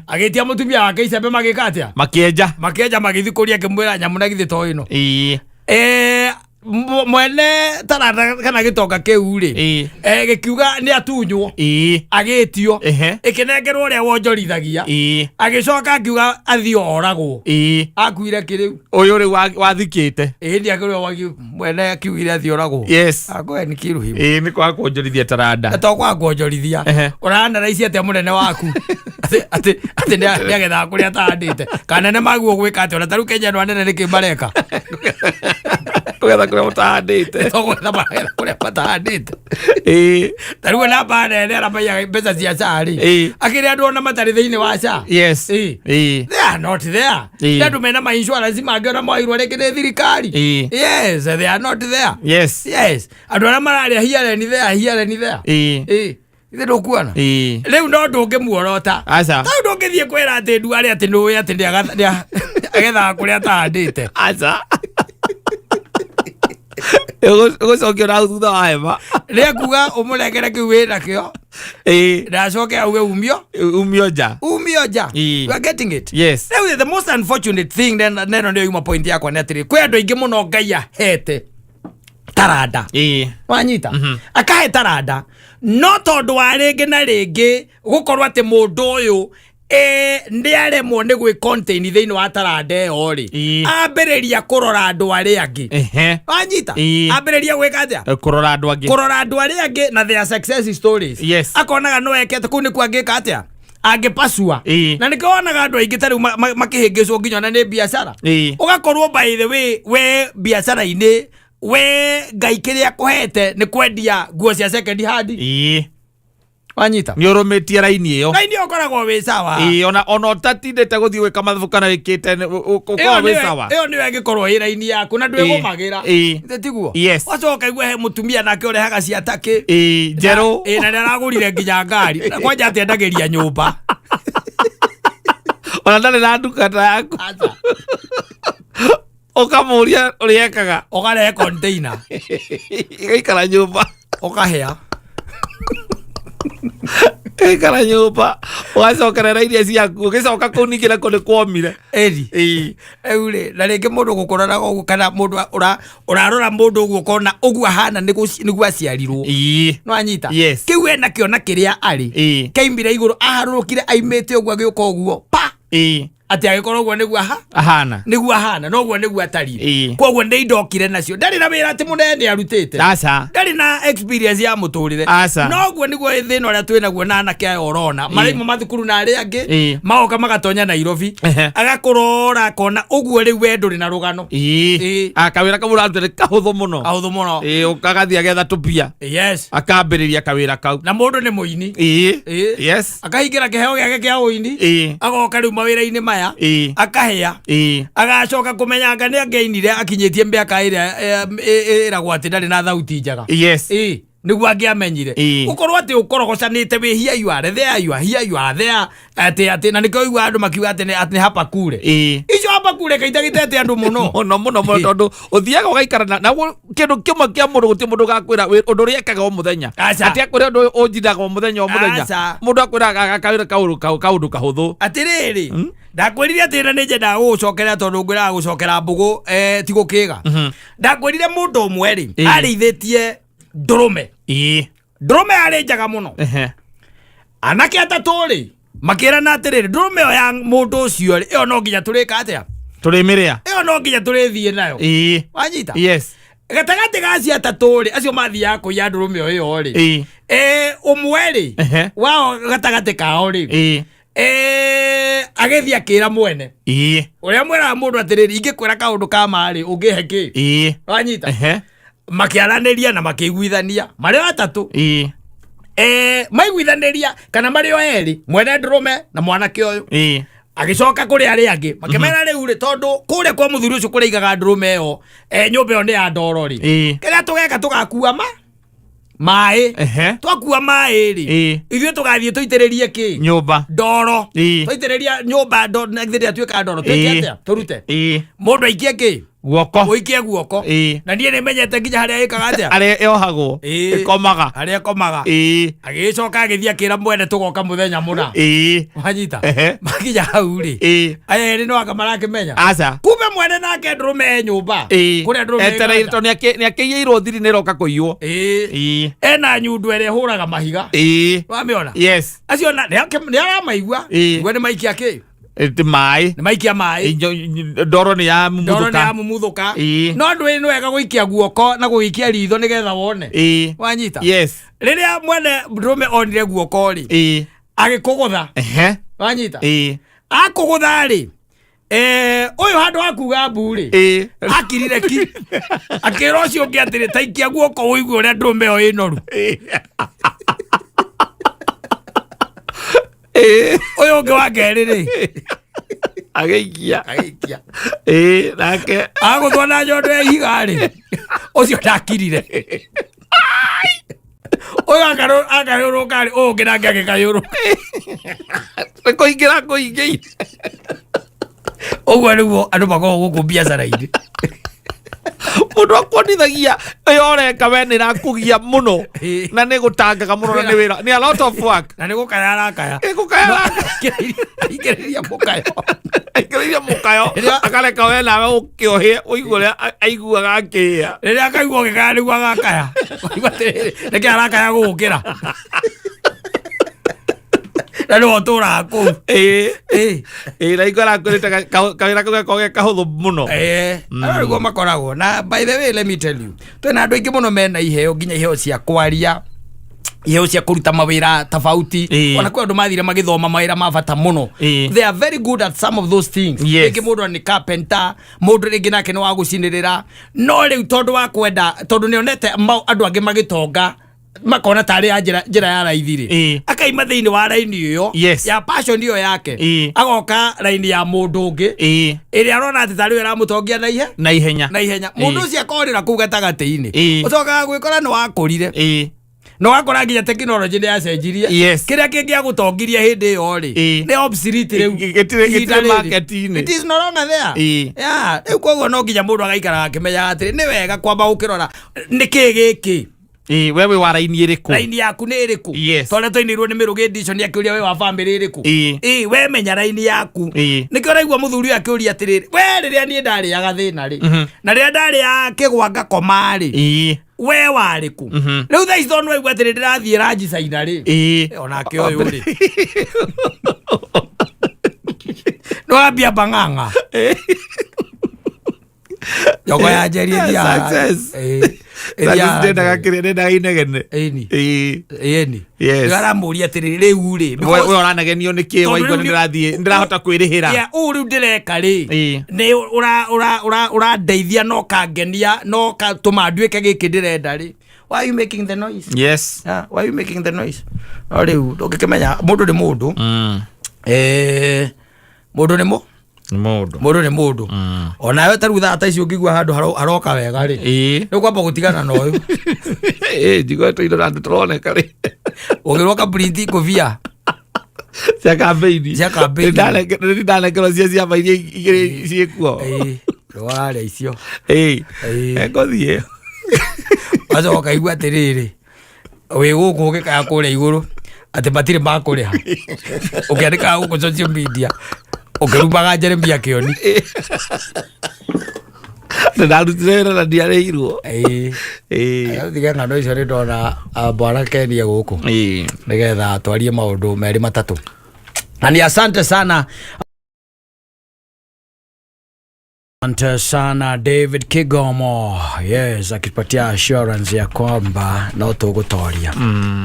Agĩtia mũtumia wake icembe, magĩka atĩa? Makĩenja. Makĩenja, magĩthiĩ kũria, akĩmwĩra, nyamũ na githĩ to ĩno? Mwene taranda kana gĩtonga kĩu rĩ, gĩkiuga nĩ atunywo. Agĩtio. Ĩkĩnengerwo ũrĩa wonjorithagia. Agĩcoka akiuga athiĩ oragwo. Akuire kĩrĩu. Ũyũ rĩu wathikĩte. Ĩĩ, nĩ akĩrwo mwene akiugire athiĩ oragwo. Akoe nĩ kĩrũhimu. Ĩĩ, nĩ kwaga kuonjorithia taranda. To kwaga kuonjorithia. Ũranaraici atĩa mũnene waku atĩ nĩagethaga kũrĩa atahandĩte? Kana nĩ maguo gwĩka atĩa? Ona tarĩu Kenya ĩno anene nĩkĩ mareka? Kũgetha kũrĩa mũtahandĩte. To gwetha magetha kũrĩa matahandĩte. Ta rĩu namba nene aramaiyaga mbeca cia SHA rĩ, akĩrĩ andũ ona matarĩ thĩinĩ wa SHA. They are not there. Nĩ andũ mena ma insurance mangĩ ona moirwo rĩngĩ nĩ thirikari. Yes, they are not there. Yes, andũ arĩa mararĩa here and there, here and there. Ĩĩ, ithe ndũkuona? Rĩu no ndũngĩmuorota. Aca. Tarĩu ndũngĩthiĩ kwĩra atĩ nduarĩ atĩ nĩũĩ atĩ agethaga kũrĩa atahandĩte. Aca. Ũgũcokio na hau thutha wa hema. Nĩ akuga ũmũnengere kĩu wĩ nakĩo, na acoke auge umio. Umio nja. Umio nja. You are getting it? Yes. Rĩu the most unfortunate thing neno nĩyo yuma point yakwa nĩ atĩrĩ, kwĩ andũ aingĩ mũno Ngai ahete taranda. Wanyita? Akahe taranda, no tondũ wa rĩngĩ na rĩngĩ gũkorwo atĩ mũndũ ũyũ nĩ aremwo nĩ gwĩ contain thĩinĩ wa taranda ĩyo rĩ, ambĩrĩria kũrora andũ arĩa angĩ. Wanyita? Ambĩrĩria gwĩka atĩa? Kũrora andũ angĩ. Kũrora andũ arĩa angĩ na their success stories. Akonaga no ekete kũu nĩkuo angĩka atĩa, angĩpacua. Na nĩkĩo wonaga andũ aingĩ ta rĩu makĩhĩngĩcwo nginya ona nĩ biacara. Ũgakorwo, by the way, we biacara-inĩ, we Ngai kĩrĩa akũhete nĩ kwendia nguo cia second hand. Wanyita? Nĩ ũrũmĩtie raini ĩyo. Ngai nĩ ũkoragwo wĩ sawa. Ĩĩ, ona ũtatindĩte gũthiĩ gwĩka mathabu kana wĩkĩte Ĩyo ũkoragwo wĩ sawa. Ĩyo nĩyo ĩngĩkorwo ĩ raini yaku na ndwĩgũmagĩra. Ithe tiguo? Yes. Wacoka igua he mũtumia nake ũrehaga cia takĩ. Ĩĩ, njerũ. Ĩĩ, na nĩ aragũrire nginya ngari. Na kwanja atĩ endagĩria nyũmba. Ona ndarĩ na nduka ta yaku. Aca. Ũkamũria ũrĩa ekaga. Ũkarehe container. Igaikara nyũmba. Ũkahĩa. Igaikara nyũmba, ũgacokerera iria ciaku, ũgĩcoka kũu ningĩ nakuo nĩ kwomire. Ĩri. Rĩu rĩ, na rĩngĩ mũndũ gũkũroraga ũguo, kana mũndũ ũrarora mũndũ ũguo ũkona ũguo ahana nĩguo aciarirwo. No anyita? Yes. Kĩu ena kĩona kĩrĩa arĩ, kĩaimire igũrũ, aharũrũkire aimĩte ũguo, agĩũka ũguo pa. Atĩ agĩkorwo ũguo nĩguo aha Ahana. Nĩguo ahana, noguo nĩguo atariĩ. Koguo nĩ indokire nacio, ndarĩ na wĩra atĩ mũnene arutĩte. Aca. Ndarĩ na experience ya mũtũrĩre. Aca. Noguo nĩguo thĩna ũrĩa twĩ naguo na anake aya ũrona maraima mathukuru na arĩa angĩ magoka magatonya Nairobi. Agakũrora akona ũguo rĩu we ndũrĩ na rũgano. Kawĩra kau ũraruta nĩ kahũthũ mũno. Kahũthũ mũno. Ũkagathiĩ agetha tũmbia. Akambĩrĩria kawĩra kau. Na mũndũ nĩ mũini. Akahingĩra kĩheo gĩake kĩa ũini. Agoka rĩu mawĩra-inĩ maya. Akahĩa. Agacoka kũmenya anga nĩ angĩainire akinyĩtie mĩaka ĩrĩa ĩragwo atĩ ndarĩ na thauti njega. Nĩguo angĩamenyire. Ũkorwo atĩ ũkorogocanĩte wĩ here you are there, you are here, you are there, atĩ na nĩkĩo ũiguaga andũ makiuga atĩ nĩ hapa kure. Icio hapa kure kaitagĩtete andũ mũno. Mũno mũno mũno, tondũ ũthiaga ũgaikara na kĩndũ kĩmwe kĩa mũndũ, gũtirĩ mũndũ ũgakwĩra ũndũ ũrĩa ekaga o mũthenya. Aca. Atĩ akwĩra ũndũ ũyũ ũnjiraga o mũthenya o mũthenya. Aca. Mũndũ akwĩraga kawĩra kaũndũ kahũthũ. Atĩrĩrĩ, ndakwĩrire atĩ na nĩ nyendaga gũgũcokerera tondũ ngwĩraga gũcokera mbũgũ ti gũkĩga. Ndakwĩrire mũndũ ũmwe rĩ arĩithĩtie ndũrũme. Ndũrũme yarĩ njega mũno. Anake atatũ rĩ makĩrana atĩrĩrĩ, ndũrũme ĩyo ya mũndũ ũcio rĩ, ĩyo no nginya tũrĩka atĩa? Tũrĩmĩrĩa. Ĩyo no nginya tũrĩthiĩ nayo. Wanyita? Yes. Gatagatĩ ga acio atatũ rĩ, acio mathiaga kũiya ndũrũme ĩyo rĩ, ũmwe rĩ wao gatagatĩ kao rĩ, agĩthiĩ akĩra mwene ũrĩa mwĩraga mũndũ atĩrĩrĩ, ingĩkwĩra kaũndũ ka ma rĩ, ũngĩhe kĩ? Wanyita? Makĩaranĩria na makĩiguithania marĩ o atatũ. Maiguithanĩria kana marĩ o erĩ, mwene ndũrũme na mwanake ũyũ. Agĩcoka kũrĩ arĩa angĩ makĩmera, rĩu rĩ, tondũ kũrĩa kwa mũthuri ũcio kũrĩa aigaga ndũrũme ĩyo, nyũmba ĩyo nĩ ya ndoro rĩ, kĩrĩa tũgeka, tũgakua ma maĩ. Twakua maĩ rĩ, ithuĩ tũgathiĩ tũitĩrĩrie kĩ? Nyũmba. Ndoro. Twaitĩrĩria nyũmba na githĩ ndĩatuĩka ndoro? Twĩke atĩa? Tũrute mũndũ aikie kĩ? Guoko. Ũikie guoko. Na niĩ nĩ menyete nginya harĩa ĩkaga atĩa. Harĩa yohagwo. Ĩkomaga. Harĩa ĩkomaga. Agĩcoka agĩthiĩ akĩra mwene, tũgoka mũthenya mũna. Wanyita? Makinya hau rĩ, aya erĩ no anga marakĩmenya. Aca. Kumbe mwene nake ndũrũme e nyũmba kũrĩa ndũrũme Etereire ĩkaga. tondũ nĩakĩiyĩirwo thiri nĩ ĩroka kũiywo. Ena nyundo ĩrĩa ĩhũraga mahiga. Wamĩona? Yes. Acio na nĩ aramaigua. Igua nĩ maikia kĩ? Ĩ, maĩ. Nĩ maikia maĩ. Ndoro nĩ ya Ndoro nĩ mumuthũka. yamumuthũka. No ndwĩ nĩ wega gũikia guoko na gũgĩikia ritho nĩgetha wone. Wanyita? Yes. Rĩrĩa mwene ndũrũme onire guoko rĩ, agĩkũgũtha. Wanyita? Akũgũtha rĩ, ũyũ handũ ha kuga mbu rĩ, akirire ki, akĩra ũcio ũngĩ atĩrĩ, taikia guoko ũigue ũrĩa ndũrũme ĩyo ĩ noru. Ũyũ ũngĩ wa kerĩ rĩ, Agĩikia. Agĩikia. Nake Agũthwo na nyondo ya ihiga rĩ, ũcio ndakirire. Ũyũ akayũrũka rĩ, ũyũ ũngĩ nake agĩkayũrũka. Nĩ kũingĩra kũingĩire. Ũguo nĩguo andũ makoragwo gũkũ biacara-inĩ. Mũndũ akuonithagia ĩyo ũreka we nĩ ĩrakũgia mũno na nĩ gũtangaga mũno na nĩ wĩra, nĩ a lot of work. Na nĩ gũkaya arakaya. Ĩ, gũkaya araka. Aingĩrĩria mũkayo. Aingĩrĩirie mũkayo, akareka we nawe ũkĩohĩe ũigue ũrĩa aiguaga akĩhĩa. Rĩrĩa akaigua ũgĩkaya nĩguo agakaya. Ũkaigua atĩrĩrĩ, nĩkĩ arakaya gũgũkĩra na nĩwe ũtũraga kũu. Ĩ, na hingo arakwĩrĩte kawĩra kau gakoragwo ge kahũthũ mũno. Ano nĩguo makoragwo. Na by the way, let me tell you, twĩna andũ aingĩ mũno mena iheo, nginya iheo cia kwaria, iheo cia kũruta mawĩra tofauti. Ona kwĩ andũ mathire magĩthoma mawĩra ma bata mũno. They are very good at some of those things. Rĩngĩ mũndũ nĩ carpenter, mũndũ rĩngĩ nake nĩ wa gũcinĩrĩra, no rĩu tondũ wa kwenda, tondũ nĩ onete andũ angĩ magĩtonga, makona tarĩ ya njĩra ya raithi rĩ, akaima thĩinĩ wa raini ĩyo ya passion ĩyo yake, agoka raini ya mũndũ ũngĩ ĩrĩa arona atĩ tarĩ yo ĩramũtongia na ihe na ihenya. Na ihenya. Mũndũ ũcio akorĩra kũu gatagatĩ-inĩ. Ũcokaga gwĩkora nĩ wakũrire na ũgakora nginya tekinoronjĩ nĩ yacenjirie. Kĩrĩa kĩngĩagũtongirie hĩndĩ ĩyo rĩ, nĩ obsolete rĩu. Gĩtirĩ Ihinda rĩrĩ. Market-inĩ. It is no longer there. Yeah, rĩu koguo no nginya mũndũ agaikaraga akĩmenyaga atĩrĩ, nĩ wega kwamba gũkĩrora nĩ kĩ gĩkĩ. We wĩ wa raini ĩrĩkũ? Raini yaku nĩ ĩrĩkũ? Tondũ twainĩirwo nĩ Mĩrũgĩ Edition akĩũria, we wa bamĩrĩ ĩrĩkũ? Ĩ, we menya raini yaku. Nĩkĩo ũraigua mũthuri ũyũ akĩũria atĩrĩrĩ, we rĩrĩa niĩ ndarĩaga thĩna rĩ, na rĩrĩa ndarĩaga kĩgwa ngakoma rĩ, we warĩ kũ? Rĩu thaa ici tondũ nĩwaigua atĩrĩ, ndĩrathiĩ ranji Caina rĩ, onake ũyũ rĩ, Nĩwambia bang'ang'a. Njogo ya njeri ĩthiaga. Success. Ĩĩ. Ĩthiaga Ndendaga njeri. kĩrĩa ndendaga inegene. Ĩni. Ĩĩ. Ĩni. Yes. Rĩu aramũria atĩrĩrĩ rĩu rĩ. We because- we ũranegenio nĩ kĩ Tondũ waigua rĩu nĩ nĩ- ndĩrathiĩ ndĩrahota kwĩrĩhĩra. Yeah, ũũ rĩu ndĩreka rĩ Ĩĩ. nĩ ũrandeithia no kangenia no katũma nduĩke gĩkĩ ndĩrenda rĩ. Why are you making the noise? Yes. Yeah, why are you making the noise? No rĩu ndũngĩkĩmenya mũndũ nĩ mũndũ. Mũndũ nĩ mũ Nĩ mũndũ. Mũndũ nĩ mũndũ. Onawe ta rĩu thaa ta ici ũngĩigua handũ haroka wega rĩ, Ĩĩ. nĩ kwamba gũtigana na ũyũ. Ĩĩ njigua tũindo na andũ tũroneka rĩ. Ũgĩrwo ka-print ngũbia Cia campaign. Cia campaign. Nĩ ndanengerwo cia ciama iria igĩrĩ ciĩkuo. Ĩĩ, ndũrarĩa icio. Ĩĩ. Ĩĩ. Ngũthiĩ. Wacoka ũkaigua atĩrĩrĩ, wĩ gũkũ ũgĩkaya kũrĩa igũrũ atĩ matirĩ makũrĩha, ũkĩandĩkaga gũkũ social media ũkĩrumaga Jeremia Kĩoni. Nĩ ndarutire wĩra na ndiarĩhirwo. Ĩĩ. Ĩĩ. Tige ng'ano icio, nĩ ndona bwana Kenia gũkũ Ĩĩ. nĩgetha twarie maũndũ merĩ matatũ, na ni asante sana. Asante sana David Kigomo, yes, akipatia assurance ya kwamba no tũgũtoria.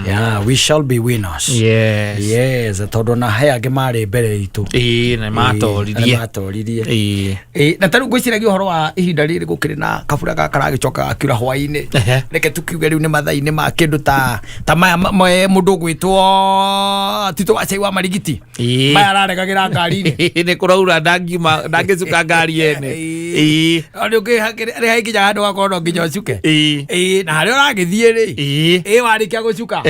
Yeah, we shall be winners. Yes. Yes, tondũ na he angĩ marĩ mbere itũ. Ĩĩ nĩ matoririe. Nĩ matoririe. Ĩĩ. Ĩĩ, na tarĩu ngwĩciragia ũhoro wa ihinda rĩrĩ gũkĩrĩ na kabura gaka karagĩcoka gakiura hwaĩ-inĩ. Reke tukiuge rĩu nĩ mathaa-inĩ ma kĩndũ ta maya mũndũ ũgwĩtwo Tito wa Cai wa Marigiti. Maya araregagĩra ngari-inĩ. Nĩ kũraura ndangiuma ndangĩcuka ngari ene. Ĩĩ. Nĩ ũkĩ haikinya handũ gakorwo no nginya ũcuke. Ĩĩ. Ĩĩ, na harĩa ũragĩthiĩ rĩ, Ĩĩ. ĩĩ, warĩkia gũcuka,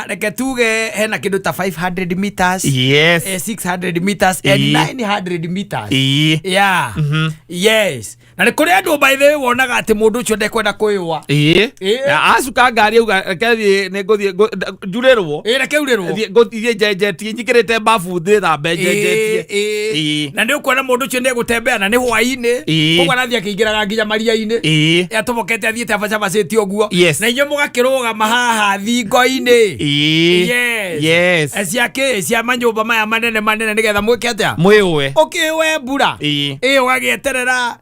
reke tuge hena kĩndũ ta 500 meters, 600 meters and 900 meters. Yeah. Yes, na nĩ kũrĩ andũ, by the way, wonaga atĩ mũndũ ũcio ndekwenda kwĩyũa. Ĩĩ. Ĩĩ. Na acuka ngari auga reke thiĩ nĩ ngũthiĩ njurĩrwo. Ĩĩ, reke urĩrwo. Thiĩ ngũthiĩ njenjetie njikĩrĩte babu thĩ thambe njenjetie. Ĩĩ. Na nĩ ũkuona mũndũ ũcio nĩ egũtembea na nĩ hwaĩ-inĩ, koguo arathiĩ akĩingĩraga nginya maria-inĩ. Atobokete athiĩte abacabacĩte ũguo. Na inyuĩ mũgakĩrũgama haha thingo-inĩ. Ĩĩ. Yes. Yes. Cia kĩ cia manyũmba maya manene manene nĩgetha mwĩke atĩa? Mwĩũe. Ũkĩũe mbura. Ĩĩ. Ĩ, ũgagĩeterera.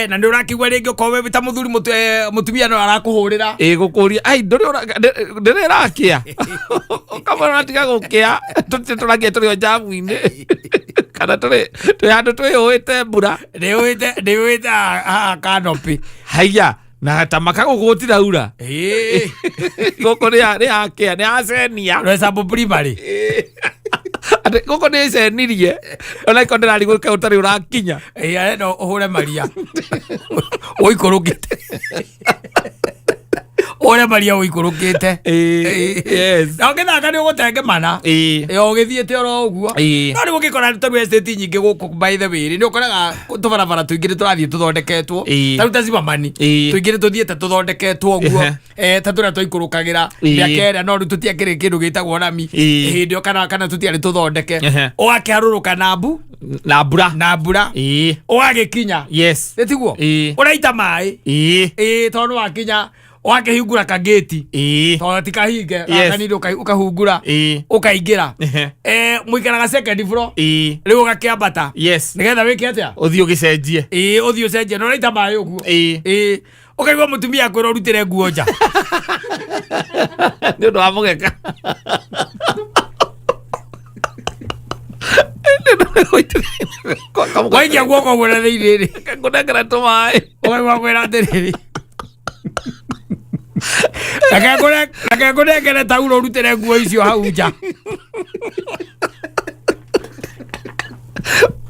Na nĩ ũrakĩigua rĩngĩ ũkorwo wĩ ta mũthuri mũtumia no arakũhũrĩra. Ĩĩ, gũkũria ai ndũrĩ ndĩrĩ ĩrakĩa ũkamona ũratiga gũkĩa tũtirĩ tũrakia tũrĩ o njamu-inĩ kana tũrĩ twĩ handũ twĩyũĩte mbura. Ndĩũĩte haha canopy. Haiya, na ta makagũkũ gũtiraura. Ĩĩ. Gũkũ nĩ yakĩa nĩ yacenia. Roysambu Primary. Atĩ gũkũ nĩ ĩcenirie ona iko ndĩrarigwo kaĩ ũtarĩ ũrakinya. Ĩĩ, arenda ũhũre maria ũikũrũkĩte, ũhũre maria ũikũrũkĩte. Ĩĩ, yes. Na ũngĩthaka nĩ ũgũtengemana. Ĩĩ. Ĩ, ũgĩthiĩte oro ũguo. Ĩĩ. No rĩu ũngĩkora tarĩu estate nyingĩ gũkũ, by the way rĩ, nĩ ũkoraga tũbarabara tũingĩ nĩ tũrathiĩ tũthondeketwo. Ĩĩ. Tarĩu ta Zimmerman, Ĩĩ. tũingĩ nĩ tũthiĩte tũthondeketwo ũguo. Ta tũrĩa twaikũrũkagĩra mĩaka ĩrĩa, no rĩu tũtiakĩrĩ kĩndũ gĩtagwo rami Ĩĩ. hĩndĩ ĩyo, kana tũtiarĩ tũthondeke. Ũgakĩharũrũka na mbu Na mbura. Na mbura. Ũgagĩkinya. Nĩ tiguo? Ĩĩ. Ũraita maĩ. Ĩĩ. Ĩĩ, tondũ nĩ wakinya ũgakĩhingũra kagĩti, tondũ ti kahinge. Kanini ũkahungura. Ũkaingĩra. Mũikaraga second floor. Rĩu ũgakĩambata nĩgetha wĩke atĩa? Ũthiĩ ũgĩcenjie. Ĩĩ, ũthiĩ ũcenjie na ũraita maĩ ũguo. Ĩĩ, ũkaigua mũtumia akwĩra ũrutĩre nguo nja. Nĩ ũndũ wa mũgeka. Nĩ ũndũ wa gũitĩrĩria. Waikia guoko ũguo na thĩinĩ rĩ, Ngũnengera tũmaĩ. Ũkaigua kwĩra atĩrĩrĩ, reke ngũnengere tauro ũrutĩre nguo icio hau nja.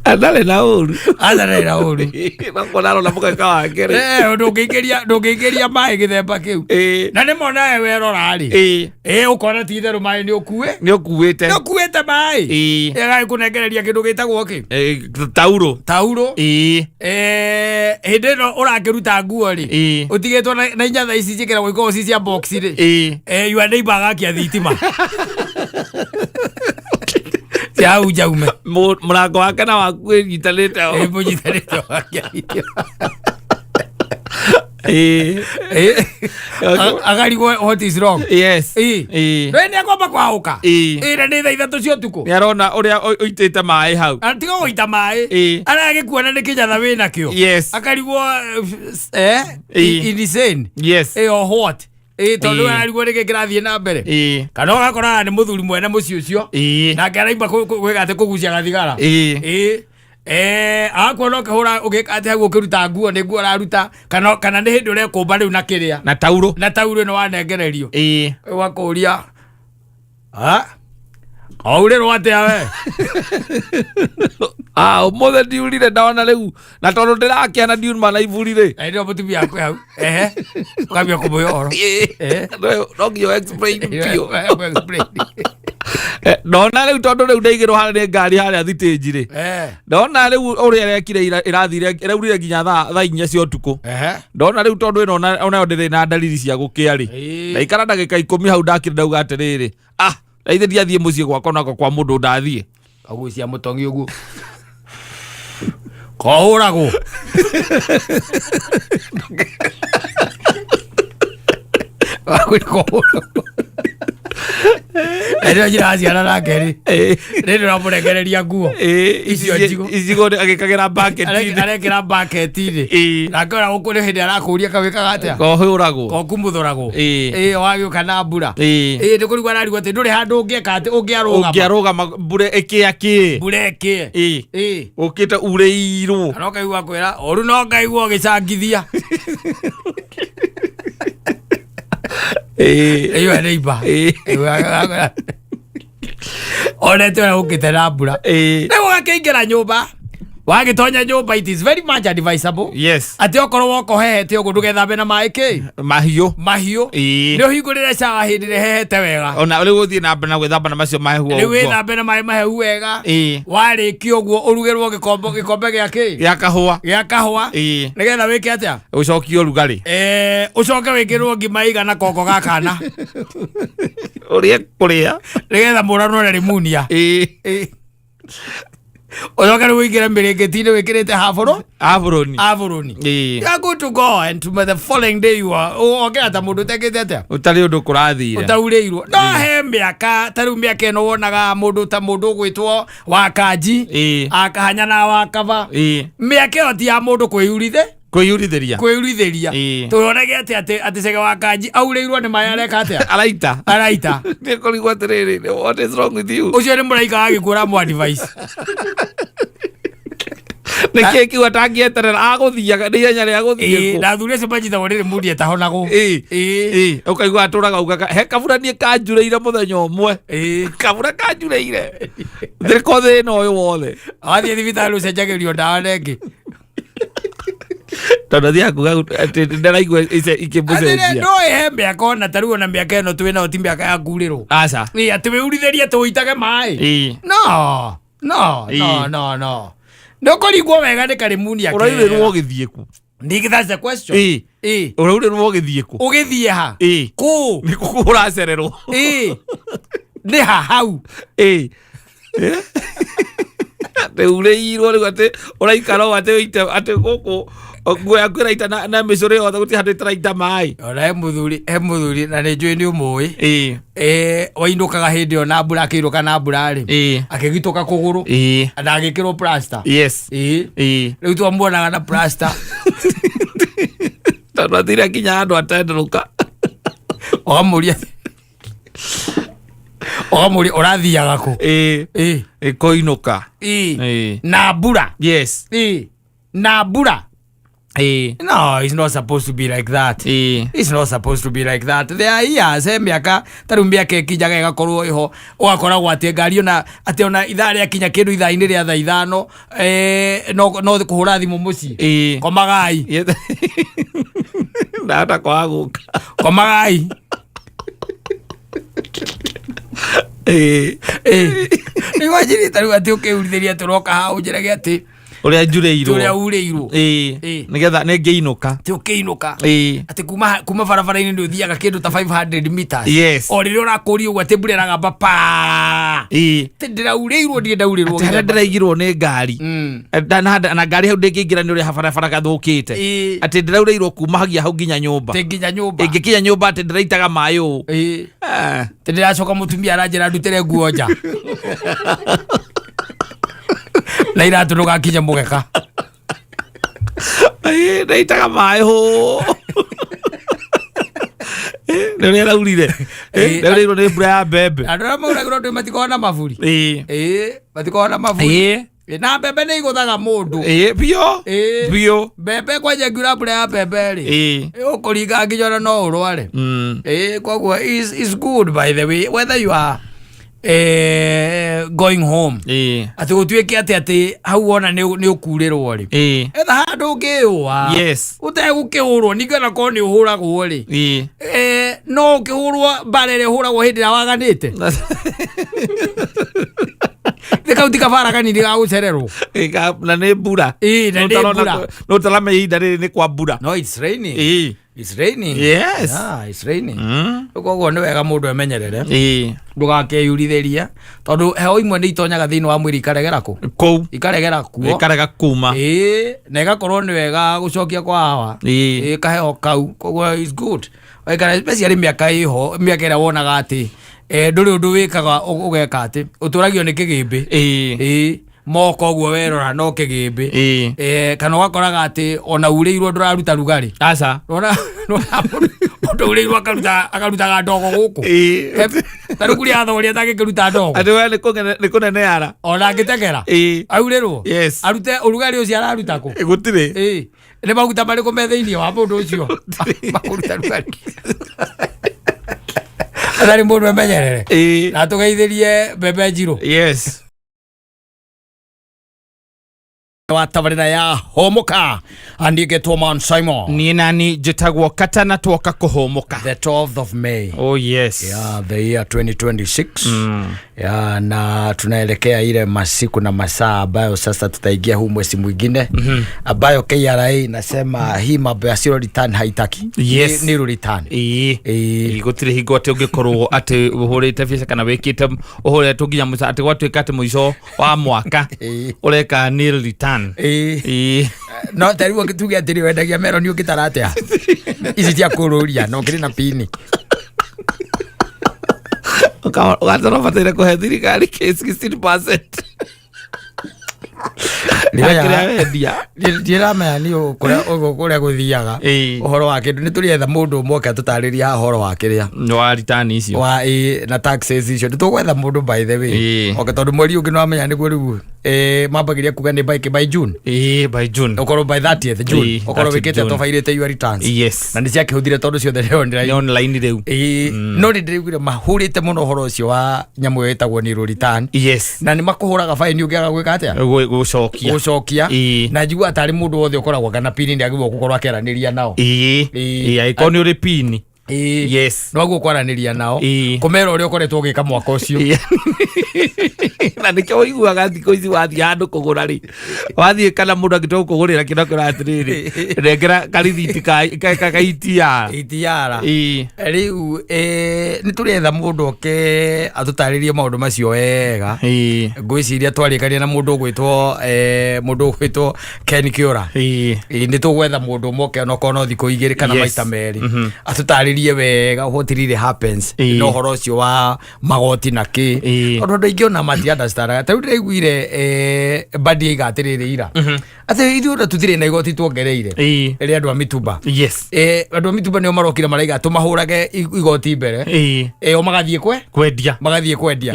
Ndarĩ na ũru. Aca, ndarĩ na ũru. Nakuona arona mũgeka wake rĩ. Ndũngĩingĩria maĩ gĩthemba kĩu. Na nĩ monawe werora rĩ, ĩ, ũkona ti itherũ maĩ nĩ ũkue Nĩ ũkuĩte. Nĩ ũkuĩte maĩ. Ĩgagĩkũnengereria kĩndũ gĩtagwo kĩ? Tauro. Tauro. Hĩndĩ ĩno ũrakĩruta nguo rĩ, ũtigĩtwo na inyatha ici ciĩkĩragwo ikoragwo ci cia box rĩ, your neighbor agakia thitima cia hau njaume. Mũrango wake na waku ĩnyitanĩte. Mũnyitanĩte, ũgakia thitima. Eh. Agarigwo what is wrong. No nĩ akwamba kwaũka. Na nĩ thaa 3 cia ũtukũ. Nĩ arona ũrĩa ũitĩte maĩ hau. Tiga gũita maĩ. Aragĩkuona nĩ kĩnyatha wĩnakĩo. Akarigwo insane. Or what? Tondũ ararigwo nĩkĩ kĩrathiĩ na mbere. Kana ũgakoraga nĩ mũthuri mwene mũciĩ ũcio. Nake araimba gwĩka atĩ kũgucia gathigara. Agakuona ũkĩhũra ũgĩka atĩ hau ũkĩruta nguo nĩ nguo ũraruta kana nĩ hĩndĩ ũrekũmba rĩu na kĩrĩa. Na tauro. Na tauro ĩno wanengererio. Ũgakũria aurĩrwo atĩa we? Ũmũthĩ ndiurire ndona rĩu na tondũ ndĩrakĩana ndiuma na iburi rĩ. Na ndio mũtumia akwe hau. Ehe. Ũkambia kũmũhe ũhoro. No nginya explain biũ. Ndona rĩu tondũ rĩu ndaigĩrwo harĩa nĩ ngari harĩa thitĩnji rĩ. Ndona rĩu ũrĩa ĩrekire ĩrathire ĩraurire nginya thaa 4 cia ũtukũ. Ndona rĩu tondũ ĩno onayo ndĩrĩ na dalili cia gũkĩa rĩ. Ndaikara ndagĩka 10 hau ndakĩra ndauga atĩrĩrĩ, na ithe ndiathiĩ mũciĩ gwakwa nako kwa mũndũ ndathiĩ. Kagucia mũtongi ũguo. Kohũragwo. Kohũragwo. Rĩrĩa njĩra ciana nake rĩ, rĩrĩ ũramũrekereria nguo. Icio njigũ. Icigo agĩkagĩra bucket-inĩ. Arekĩra bucket-inĩ. Nake ona gũkũ nĩ hĩndĩ arakũria kawĩkaga atĩa? Kohũragwo. Kokumuthũragwo. Wagĩũka na mbura. Nĩ kũrigwo ararigwo atĩ ndũrĩ handũ ũngĩeka atĩ ũngĩarũgama. Ũngĩarũgama mbura ĩkĩa kĩ? Mbura ĩkĩe. Ũkĩte urĩirwo. Kana ũkaigua kwĩra, ũru no ngaigua ũgĩcangithia. Ĩyo nĩ imba. Onete ũrĩa ũkĩte na mbura. Rĩu ũgakĩingĩra nyũmba. Wagĩtonya nyũmba, it is very much advisable. Atĩ okorwo woka ũhehete ũguo ndũgethambe na maĩ kĩ? Mahiũ. Mahiũ. Nĩ ũhingũrĩre shower hĩndĩ ĩrĩa hehete wega. Ona rĩu ũthiĩ na mbere na gwĩthamba na macio mahehu o Rĩu ũguo. wĩthambe na maĩ mahehu wega. Warĩkia ũguo ũrugĩrwo gĩkombe gĩa kĩ? Gĩa kahũa. Gĩa kahũa. Nĩgetha wĩke atĩa? Ũcokie ũrugarĩ. Ũcoke wĩkĩrwo ngima ĩigana kongo ga kana. Ũrĩe kũrĩa. Nĩgetha mũranwo na rimunia. Ũcoke rĩu ũingĩre mĩrĩngĩti-inĩ wĩkĩrĩte habũrũ. Abũrũni. Abũrũni. You are good to go and to the following day you are ũkĩra ta mũndũ ũtekĩte atĩa? Ũtarĩ ũndũ kũrathire. Ũtaurĩirwo. No he mĩaka ta rĩu mĩaka ĩno wonaga mũndũ ta mũndũ ũgwĩtwo Wakanji. Akahanya na Wakaba. Mĩaka ĩyo ti ya mũndũ kwĩyurithe. Kwĩyurithĩria. Kwĩyurithĩria. Tũronage atĩ atĩ atĩ Chege Wakanji aurĩirwo nĩ maĩ areka atĩa? Araita. Araita. Nĩ kũrigwo atĩrĩrĩ, what is wrong with you? Ũcio nĩ mũraika wa gĩkuũ ũramũ advice. Nĩ kĩĩ kĩu atangĩeterera agũthiaga nĩ ihenya rĩa gũthiĩ kũ? Na athuri acio manyitagwo nĩ rĩmuni ĩtahonagwo. Ũkaigua atũraga ugaga he kabura niĩ kanjurĩire mũthenya ũmwe. Kabura kanjurĩire. Thĩko thĩna ũyũ wothe. Wathiĩ thibitarĩ ũcenjagĩrio ndawa na ĩngĩ. Tondũ athiaga kuga atĩ ndaraigua ikĩmũcenjia. No he mĩaka ona ta rĩu ona mĩaka ĩno twĩ nayo ti mĩaka ya kurĩrwo. Aca. Atĩ wĩurithĩrie atĩ ũitage maĩ. No. No, no, no, no. Nĩ ũkũringwo wega nĩ karimunia kega. Ũraurĩrwo ũgĩthiĩ kũ? Ningĩ that's the question. Ũraurĩrwo ũgĩthiĩ kũ? Ũgĩthiĩ ha? Kũ? Nĩ kũ ũracererwo? Nĩ ha hau? Atĩ urĩirwo rĩu atĩ ũraikara ũũ atĩ ũite atĩ gũkũ nguo yaku ĩraita na mĩcũrĩ yothe gũtirĩ handũ ĩtaraita maĩ. Ona he mũthuri na nĩ njũĩ nĩ ũmũĩ. Wainũkaga hĩndĩ ĩyo na mbura akĩinũka na mbura rĩ. Akĩgitũka kũgũrũ. Na agĩkĩrwo plaster. Rĩu twamuonaga na plaster. Tondũ athire nginya handũ atenderũka. Ũkamũria. Ũkamũria ũrathiaga kũ? Ĩkoinũka. Na mbura. Yes. Na mbura. No, it's not supposed to be like that. It's not supposed to be like that. There are years, mĩaka, ta rĩu mĩaka ĩkinyaga ĩgakorwo ĩho, ũgakoragwo atĩ ngari ona, atĩ ona ithaa rĩakinya kĩndũ ithaa-inĩ rĩa thaa 5, no kũhũra thimũ mũciĩ. Komagai. Ndahota kwaga gũka. Komagai. Nĩ wanjĩrĩte ta rĩu atĩ ũkĩurithĩria atĩ ũroka haha ũnjĩrage atĩ Ũrĩa njurĩirwo. Ũrĩa urĩirwo. Nĩgetha nĩngĩinũka. Atĩ ũkĩinũka. Atĩ kuma barabara-inĩ nĩ ũthiaga kĩndũ ta 500 meters. Yes. O rĩrĩa ũrakũria ũguo atĩ mbura ĩragamba pa. Ma Atĩ ndĩraurĩirwo, ndirĩ ndaurĩrwo. Atĩ harĩa ndĩraigirwo nĩ ngari. Na ngari hau ndĩngĩingĩra nĩ ũrĩa barabara gathũkĩte. Atĩ ndĩraurĩirwo kuma hagia hau nginya nyũmba. Atĩ nginya nyũmba. Ĩngĩkinya nyũmba atĩ ndĩraitaga maĩ ũũ. Atĩ ndĩracoka mũtumia aranjĩra ndutĩre nguo nja na iratũ ndũgakinye mũgeka. Ndĩraitaga maĩ hũ nĩ ũrĩa araurire. Ndĩraurĩirwo nĩ mbura ya mbembe. Andũ arĩa mauragĩrwo ndĩ matikoragwo na maburi. Matikoragwo na maburi. Na mbembe nĩ igũthaga mũndũ. Biũ. Biũ. Mbembe kwanja ngiura mbura ya mbembe rĩ, ũkũringa nginya ona no ũrware. Koguo is good, by the way, whether you are going home, atĩ gũtuĩke atĩ hau wona nĩ ũkurĩrwo rĩ, etha handũ ũngĩũa ũtegũkĩhũrwo. Ningĩ ona korwo nĩ ũhũragwo rĩ, no ũkĩhũrwo mbara ĩrĩa ĩhũragwo hĩndĩ ĩrĩa waganĩte nĩ kau ti kabara kanini ga gũcererwo. Na nĩ mbura. Na nĩ mbura. Nĩ ũtaramenya ihinda rĩrĩ nĩ kwa mbura. No it's raining. It's raining. Yeah, it's raining. Koguo nĩ wega mũndũ emenyerere, ndũgakeyurithĩrie, tondũ heho imwe nĩ itonyaga thĩinĩ wa mwĩrĩ ikaregera kũ? Kũu. Ikaregera kuo. Ĩkarega kuma. Na ĩgakorwo nĩ wega gũcokia kwa hawa. Kaheho kau. Koguo is good waikara, especially mĩaka ĩho, mĩaka ĩrĩa wonaga atĩ ndũrĩ ũndũ wĩkaga ũgeka atĩ ũtũragio nĩ kĩgĩmbĩ. Moko ũguo werora no kĩgĩmbĩ. Kana ũgakoraga atĩ ona urĩirwo ndũraruta rugarĩ. Aca. Nona mũndũ urĩirwo akarutaga ndogo gũkũ. Ta rĩu kũrĩa athoria atangĩkĩruta ndogo. Atĩ we nĩ kũneneara. Ona angĩtekera aurĩrwo arute ũrugarĩ ũcio araruta kũ? Gũtirĩ. Nĩ maguta marĩkũ me thĩinĩ wa mũndũ ũcio makũruta rugarĩ? Atarĩ mũndũ emenyerere na tũgeithĩrie mbembe njirũ. Wa tabarĩra ya Homoka andĩkĩtwo Man Simon. Niĩ nani njĩtagwo Katana, twoka kũhũmũka. The 12th of May. Oh yes. Yeah, the year 2026. Yeah, na tunaelekea ile masiku na masaa ambayo sasa tutaingia huu mwezi mwingine ambayo KRA inasema hii mambo ya zero return haitaki. Ni nil return. Gũtirĩ hingo atĩ ũngĩkorwo atĩ ũhũrĩte biacara kana wĩkĩte ũhũrĩtwo nginya mũico atĩ gwatuĩka atĩ mũico wa mwaka ũreka nil return. No ta rĩu tuge atĩrĩ, wendagia meroni ũngĩtara atĩa ici cia kũrũria na ũkĩrĩ na pini? Ũgakorwo ũbataire kũhe thirikari 16% ya kĩrĩa wendia. Ndiramenya ni kũrĩa gũthiaga ũhoro wa kĩndũ. Nĩ tũrĩetha mũndũ ũmwe oke atũtarĩrie haha ũhoro wa kĩrĩa wa return icio. Wa na taxes icio. Nĩ tũgwetha mũndũ, by the way. Okay, tondũ mweri ũngĩ nĩwamenya nĩguo rĩu mambagĩria kuga nĩ by June. By June. Ũkorwo by 30th June ũkorwo 30th wĩkĩte June. tobairĩte your returns. Na nĩ ciakĩhũthire tondũ ciothe nĩ online. Nĩ online rĩu. No nĩ ndĩraiguire mahũrĩte mũno ũhoro ũcio wa nyamũ ĩyo ĩtagwo nil return. Na nĩ makũhũraga baini ũngĩaga gwĩka atĩa? Gũcokia. Gũcokia. Na njigua tarĩ mũndũ wothe ũkoragwo kana pini nĩ agĩrĩirwo gũkorwo akĩaranĩria nao. Angĩkorwo nĩ ũrĩ pini. Noguo kwaranĩria nao, kũmera ũrĩa ũkoretwo ũgĩka mwaka ũcio. Na nĩkĩo ũiguaga thikũ ici wathiĩ handũ kũgũra rĩ, wathiĩ kana mũndũ angĩtua gũkũgũrĩra kĩndũ akwĩra atĩrĩrĩ, nengera karithiti ka ETR. ETR. Rĩu nĩ tũrĩetha mũndũ oke atũtarĩrie maũndũ macio wega. Ngwĩciria twarĩkania na mũndũ ũgwĩtwo Ken Kĩũra. Nĩ tũgwetha mũndũ ũmwe oke onokorwo no thikũ 2 kana maita 2 atũtarĩrie wega what really happens na ũhoro ũcio wa magoti na kĩ, tondũ andũ aingĩ ona mati understandaga. Ta rĩu ndĩraiguire Mbadi aiga atĩrĩrĩ ira atĩ ithuĩ ona tũtirĩ na igoti tuongereire rĩa andũ a mitumba. Andũ a mitumba nĩo marokire maraiga tũmahũrage igoti mbere. O magathiĩ kwe Kwendia. Magathiĩ kwendia.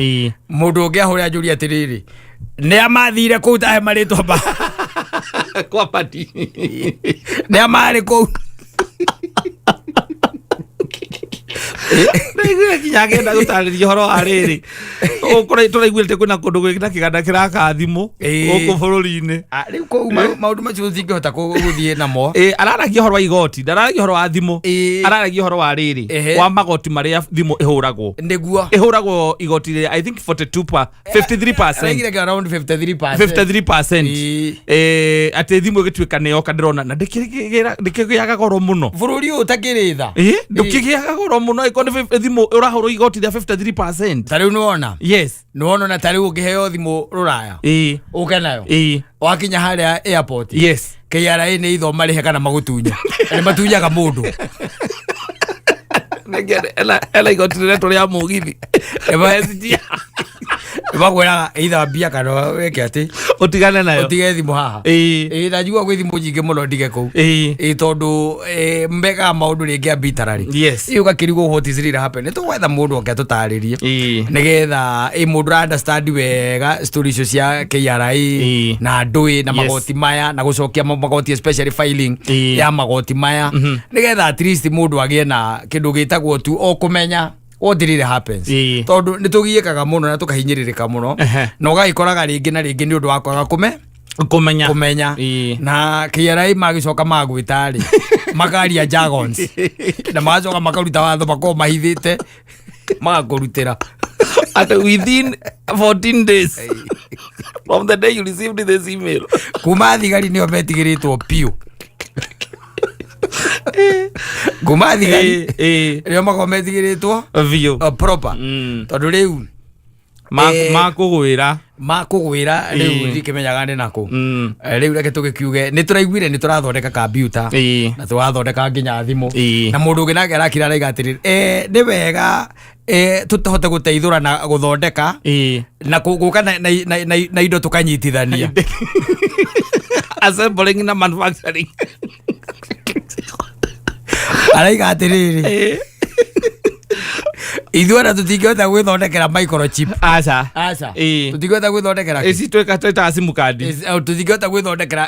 Mũndũ ũngĩ ahũre anjũrie atĩrĩrĩ, nĩ amathire kũu tahe marĩtwa ma Kwa Mbadi. Nĩ amarĩ kũu? Ndaiguire nginya agĩenda gũtarĩria ũhoro wa rĩrĩ. Tũraiguire atĩ kwĩna kũndũ gwĩna kĩganda kĩraka thimũ gũkũ bũrũri-inĩ. Ah, rĩu kũu maũndũ macio tũtingĩhota gũthiĩ namo. Araragia ũhoro wa igoti, ndararagia ũhoro wa thimũ. Araragia ũhoro wa rĩrĩ wa magoti marĩa thimũ ĩhũragwo. Ĩhũragwo igoti rĩa, I think, 42 pa 53%. Araigire around 53%. 53%. Atĩ thimũ ĩgĩtuĩka nĩ yoka ndĩrona na ndĩkĩgĩaga goro mũno. Bũrũri ũyũ ũtakĩrĩ tha. Ndũkĩgĩaga goro mũno ĩkorwo Angĩkorwo nĩ thimũ ũrahũrwo igoti rĩa 53%. Ta rĩu nĩwona, Yes. nĩwona, na ta rĩu ũngĩheo thimũ rũraya, ũke nayo, wakinya harĩa airport, KRA nĩ itho marĩhe kana magũtunye. Nĩ matunyaga mũndũ. Ena igoti rĩretwo rĩa mũgithi. SGR. Makwĩraga either mbia kana wĩke atĩ ũtigane nayo. Ũtige thimũ haha. Ĩĩ, na njigua gwĩ thimũ nyingĩ mũno ndige kũu. Ĩĩ, tondũ mekaga maũndũ rĩngĩ arbitrary. Ĩĩ, ũgakĩrigwo what is really happening. Tũgwetha mũndũ oke atũtarĩrie, nĩgetha mũndũ ũra understand wega story icio cia KRA na ndũĩ na magoti maya na gũcokia magoti, especially filing ya magoti maya, nĩgetha at least mũndũ agĩe na kĩndũ gĩtagwo tu o kũmenya what really happens, tondũ nĩ tũgiĩkaga mũno na tũkahinyĩrĩrĩka mũno, na ũgagĩkoraga rĩngĩ na rĩngĩ nĩ ũndũ wa kwaga kũme kũmenya. Kũmenya. Na KRA magĩcoka magwĩta rĩ, makaria jargons na magacoka makaruta watho makorwo mahithĩte magakũrutĩra. At within 14 days from the day you received this email. Kuma thigari nĩo metigĩrĩtwo piũ, kuma thigari nĩo makorwo metigĩrĩtwo biũ. Proper, tondũ rĩu Makũgwĩra. Makũgwĩra rĩu, ndikĩmenyaga nĩ nakũ. Rĩu reke tũgĩkiuge nĩ tũraiguire nĩ tũrathondeka kambiuta na tũrathondeka nginya thimũ, na mũndũ ũngĩ nake arakira araiga atĩrĩrĩ, nĩ wega tũhote gũteithũra na gũthondeka na gũka na indo tũkanyitithania. Assembling na manufacturing. Araiga atĩrĩrĩ, ithuĩ ona tũtingĩhota gwĩthondekera microchip. Aca. Aca. Tũtingĩhota Tũtingĩhota gwĩthondekera kĩ? Ici twĩka twĩtaga sim card. Tũtingĩhota gwĩthondekera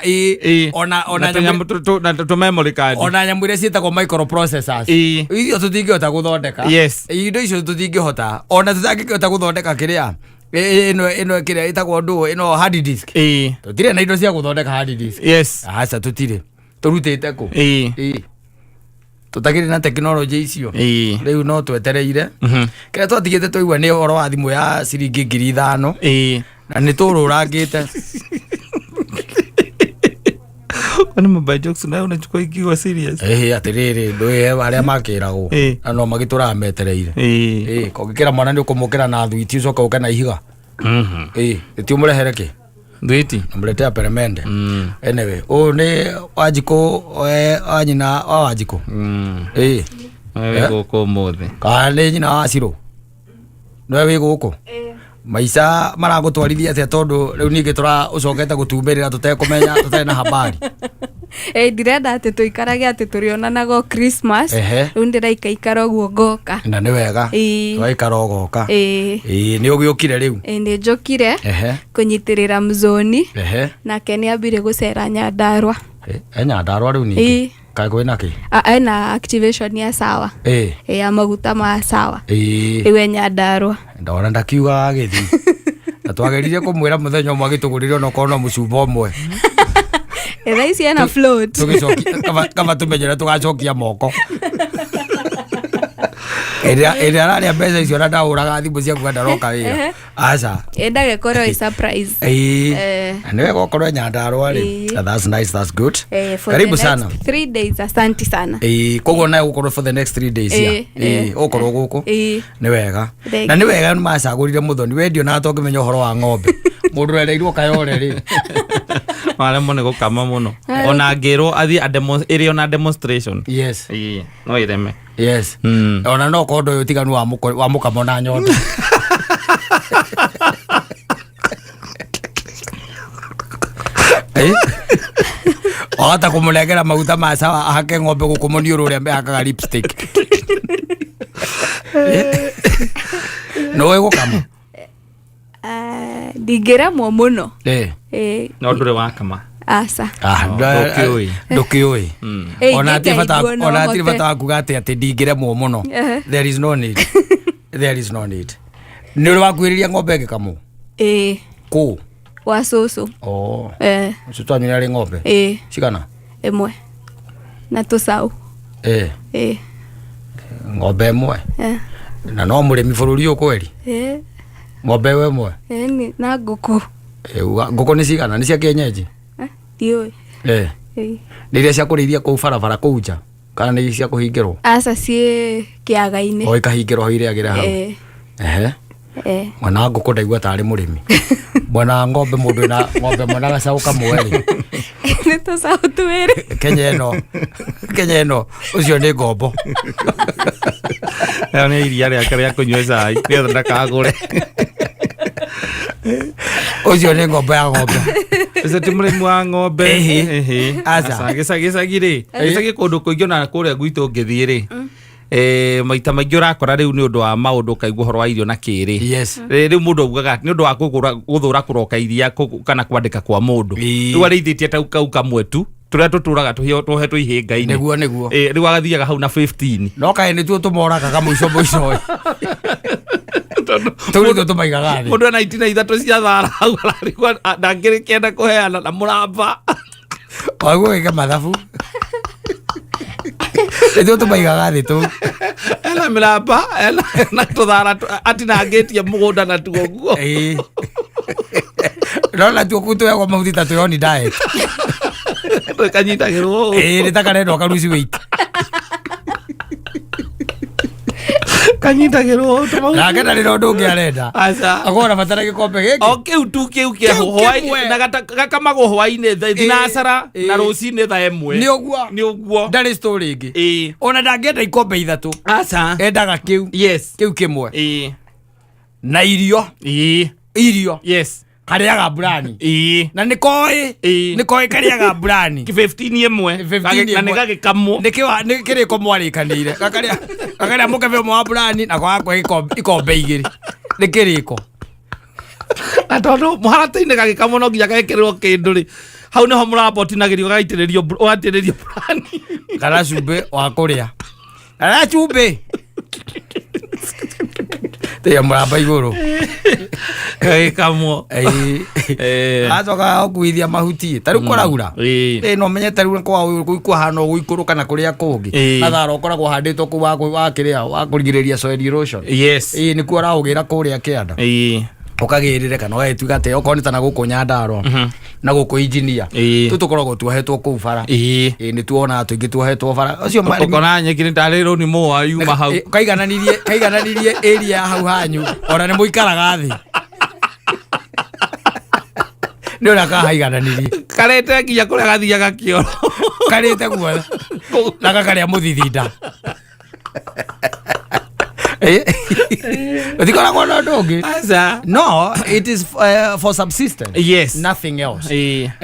ona na tũnyamũ na tũ memory card. Ona nyamũ iria ciĩtagwo microprocessors, icio tũtingĩhota gũthondeka. Indo icio tũtingĩhota, ona tũtangĩkĩhota gũthondeka kĩrĩa ĩno kĩrĩa ĩtagwo ndũ ĩno, hard disk. Tũtirĩ na indo cia gũthondeka hard disk. Aca, tũtirĩ, tũrutĩte kũ? Tũtakĩrĩ na tekinoronjĩ icio. Rĩu no twetereire. Kĩrĩa twatigĩte twaigua nĩ ũhoro wa thimũ ya ciringi 5,000, na nĩ tũrũrangĩte. Kwani mobile jokes nayo unachukua ikiwa serious? Ĩhĩ, atĩrĩrĩ, ndũĩ arĩa makĩragwo na no magĩtũraga metereire. Ĩĩ, kũngĩkĩra mwana nĩ ũkũmũkĩra na thwiti, ũcoke ũke na ihiga. Ĩĩ, ĩti ũmũrehere kĩ? Thwiti. Namletea peremende. Anyway, ũyũ nĩ Wanjikũ, wa nyina wa Wanjikũ. Ĩĩ. Wewe gũkũ ũmũthĩ. Kana nĩ nyina wa Cirũ nĩwe wĩ gũkũ? Maica maragũtwarithia atĩa, tondũ rĩu ningĩ tũra ũcokete gũtumĩrĩra tũtekũmenya, tũtarĩ na habari? Ĩ, ndirenda atĩ tũikarage atĩ tũrĩonanaga o Christmas. Rĩu ndĩraikaikara ũguo ngoka. Na nĩ wega. Waikara ũgoka. Ĩĩ, nĩ ũgĩũkire rĩu. Ĩ, nĩ njũkire kũnyitĩrĩra mzoni. Nake nĩ ambire gũcera Nyandarua. E Nyandarua rĩu ningĩ? Kaĩ kwĩna kĩ? Ena activation ya sawa. Ĩ, ya maguta ma sawa. Rĩu e Nyandarua. Ndona ndakiugaga agĩthiĩ, na twageririe kũmwĩra mũthenya ũmwe agĩtũgũrĩre onokorwo no mũcumba ũmwe. Ĩ, thaa ici ena float. Tũgĩcokia kaba tũmenye ũrĩa tũgacokia moko ĩrĩa ararĩa mbeca icio, na ndahũraga thimũ ciaku ndaroka wĩra, aca. Endaga ĩkorwo ĩ surprise. Ĩĩ. Na nĩ wega ũkorwo Nyandarua rĩ. That's nice, that's good. For Karibu the sana. next 3 days, asanti sana. Ĩĩ, koguo nawe gũkorwo for the next 3 days ya? Ĩĩ, ũgũkorwo gũkũ. Nĩ wega. Thank Na nĩ wega nĩ macagũrire mũthoni wendio na tongĩmenya ũhoro wa ng'ombe, mũndũ ũrereirwo Kayore rĩ. Maremwo nĩ gũkama mũno. Ona angĩrwo athiĩ ĩrĩ ona demonstration. Ĩĩ, no ĩreme. Ona no korwo ndũĩ ũtiganu wa mũkamo na nyondo. Eh? Wahota kũmũnengera maguta ma sawa ahake ng'ombe gũkũ mũniũrũ ũrĩa mehakaga lipstick. Eh? Nĩũĩ gũkama? Ah, ndingĩremwo mũno. No ndũrĩ wakama. Aca. Ah, Ndũkĩũĩ. Ndũkĩũĩ. Ĩ, Ona hatirĩ bata, ingĩkaigua no ona hatirĩ hote. bata wa kuga atĩ ndingĩremwo mũno. There is no need, there is no need. Nĩ ũrĩ wakuhĩrĩria ng'ombe ĩgĩkamwo? Ĩ. Kũ? Gwa cũcũ. Oh. Ũcio twanyu nĩ arĩ ng'ombe? Ĩ. Cigana? Ĩmwe na tũcaũ. Ĩ. Ng'ombe ĩmwe? Na no mũrĩmi bũrũri ũyũ kweri? Ĩ. Ng'ombe ĩyo ĩmwe? Ĩ, na ngũkũ. Ngũkũ nĩ cigana? Nĩ cia kĩenyenji? Eh, ndiũĩ. Nĩ iria cia kũrĩithia kũu barabara kũu nja kana? Kana nĩ cia kũhingĩrwo? Aca, ciĩ kĩaga-inĩ. O ikahingĩrwo hau irĩagĩre hau? Eh. Ehe. Eh. Mwena wa ngũkũ ndaigua tarĩ mũrĩmi. Mwena wa ng'ombe, mũndũ wĩna ng'ombe mwena gacaũ kamwe rĩ? Nĩ tũcaũ twĩrĩ. Kenya ĩno ũcio nĩ ngombo. Ĩyo nĩ iria rĩake rĩa kũnyua cai nĩgetha ndakagũre. Ũcio nĩ ngombo ya ng'ombe. Ũcio ti mũrĩmi wa ng'ombe. Ĩhĩ. Ĩhĩ. Aca. Aca, gĩcagi rĩ, gĩcagi kũndũ kũingĩ ona kũrĩa gwitũ ũngĩthiĩ rĩ, maita maingĩ ũrakora rĩu nĩ ũndũ wa maũndũ ũkaigua ũhoro wa irio na kĩrĩ. Rĩu mũndũ augaga nĩ ũndũ wa kũgũra gũthũra kũroka iria kana kwandĩka kwa mũndũ. Rĩu arĩithĩtie ta kau kamwe tu tũrĩa tũtũraga tũhetwo ihĩnga-inĩ. Nĩguo. Rĩu agathiaga hau na 15. No kaĩ nĩtuo tũmoragaga mũico mũico ĩ. Tũu nĩtuo tũmaigaga thĩ. Mũndũ ena itina ithatũ cia thara hau ararigwo ndangĩrĩkĩenda kũheana na mũramba. Waguo wĩke mathabu, nĩtuo tũmaigaga thĩ tũu. Ena mĩramba, ena na tũthara atinangĩtie mũgũnda natuo guo. Ĩĩ. No natuo kũu tũheagwo mahuti ta twĩ on diet. Kanyitagĩrwo ũũ. Ĩĩ, nĩ ta karendwo ka lose weight. Kanyitagĩrwo ũũ tũmahuti. Nake ndarĩ na ũndũ ũngĩ arenda. Aca. Akorwo na bata na gĩkombe gĩkĩ. O kĩu tu, kĩu kĩa Kĩu hwaĩ kĩmwe. na gakamagwo hwaĩ-inĩ thinacara na rũcinĩ thaa 1. Nĩ ũguo. Nĩ ũguo. Ndarĩ story ĩngĩ. Ona ndangĩenda ikombe ithatũ. Aca. Endaga kĩu. Kĩu kĩmwe. Na irio. Irio. Karĩaga mburani. Na nĩ koĩ. Nĩ koĩ karĩaga mburani. 15 ĩmwe. 15 Na nĩ ĩmwe. gagĩkamwo. Nĩ kĩrĩko mwarĩkanĩire. Gakarĩa mũkebe ũmwe wa mburani na kwaga ikombe igĩrĩ. Nĩ kĩrĩko. Na tondũ mũharatĩ-inĩ gagĩkamwo no nginya gekĩrĩrwo kĩndũ rĩ, hau nĩho mũramba ũtinagĩrio ũgaitĩrĩrio ũgatĩrĩrio burani. Kana cumbĩ wa kũrĩa. Kana cumbĩ. Tĩya mũramba igũrũ. Gagĩkamwo. Ĩĩ. Acoka gũkuithia mahuti ta rĩu kũraura. Ĩĩ, no menye ta rĩu kwa kũu kũhana gũikũrũka na kũrĩa kũngĩ. Na thara ũkoragwo ũhandĩtwo kũu wa kĩrĩa wa kũrigĩrĩria soil erosion. Ĩĩ, nĩkuo ũraũgĩra kũrĩa kĩanda. Ũkagĩrĩre kana ũgagĩtuĩka atĩ okorwo nĩ ta na gũkũ Nyandarũa na gũkũ engineer. Tũu tũkoragwo tuohetwo kũu bara. Ĩĩ, nĩ tuonaga tũingĩ tuohetwo bara. Ũcio marĩmi Ũkona nyeki nĩ tarĩ rũni mũa yuma hau. Ĩ, kaigananirie area ya hau hanyu ona nĩ mũikaraga thĩ. Nĩ ũrĩa kahaigananirie. Karete nginya kũrĩa gathiaga kĩoro. Karĩte guothe na gakarĩa mũthithinda. Gũtikoragwo na ũndũ ũngĩ. Aca. No, it is for subsistence. Nothing else.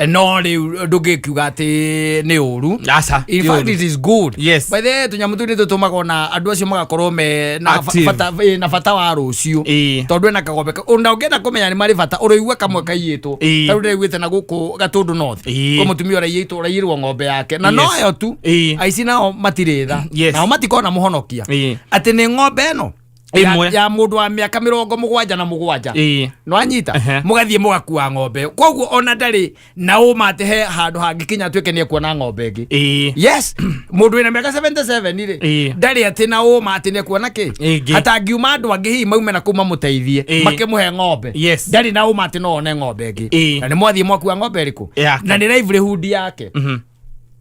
No rĩu ndũngĩkiuga atĩ nĩ ũru. Aca. In fact, it is good. By the way, tũnyamũ tũu nĩ tũtũmaga ona andũ acio magakorwo me na Active. bata, na bata wa rũciũ. Tondũ ena kagombe ona ũngĩenda kũmenya nĩ marĩ bata, ũrĩigua kamwe kaiyĩtwo. Ta rĩu ndĩraiguĩte na gũkũ Gatũndũ North. Kwĩ mũtumia ũraiyĩtwo, ũraiyĩrwo ng'ombe yake na noyo tu. Aici nao matirĩ tha. Nao matikona mũhonokia. Atĩ nĩ ng'ombe ĩno Ĩmwe. ya mũndũ wa mĩaka 77. Nĩwanyita? Mũgathiĩ mũgakua ng'ombe ĩyo. Koguo ona ndarĩ na ũma atĩ he handũ hangĩkinya atuĩke nĩ ekuona ng'ombe ĩngĩ. Yes, mũndũ wĩna mĩaka 77 rĩ, ndarĩ atĩ na ũma atĩ nĩ ekuona kĩ. Ĩngĩ. Hatangiuma andũ angĩ hihi maume na kũu mamũteithie, makĩmũhe ng'ombe. Ndarĩ na ũma atĩ no one ng'ombe ĩngĩ. Na nĩ mwathiĩ mwakua ng'ombe ĩrĩkũ? Yake. Na nĩ livelihood yake.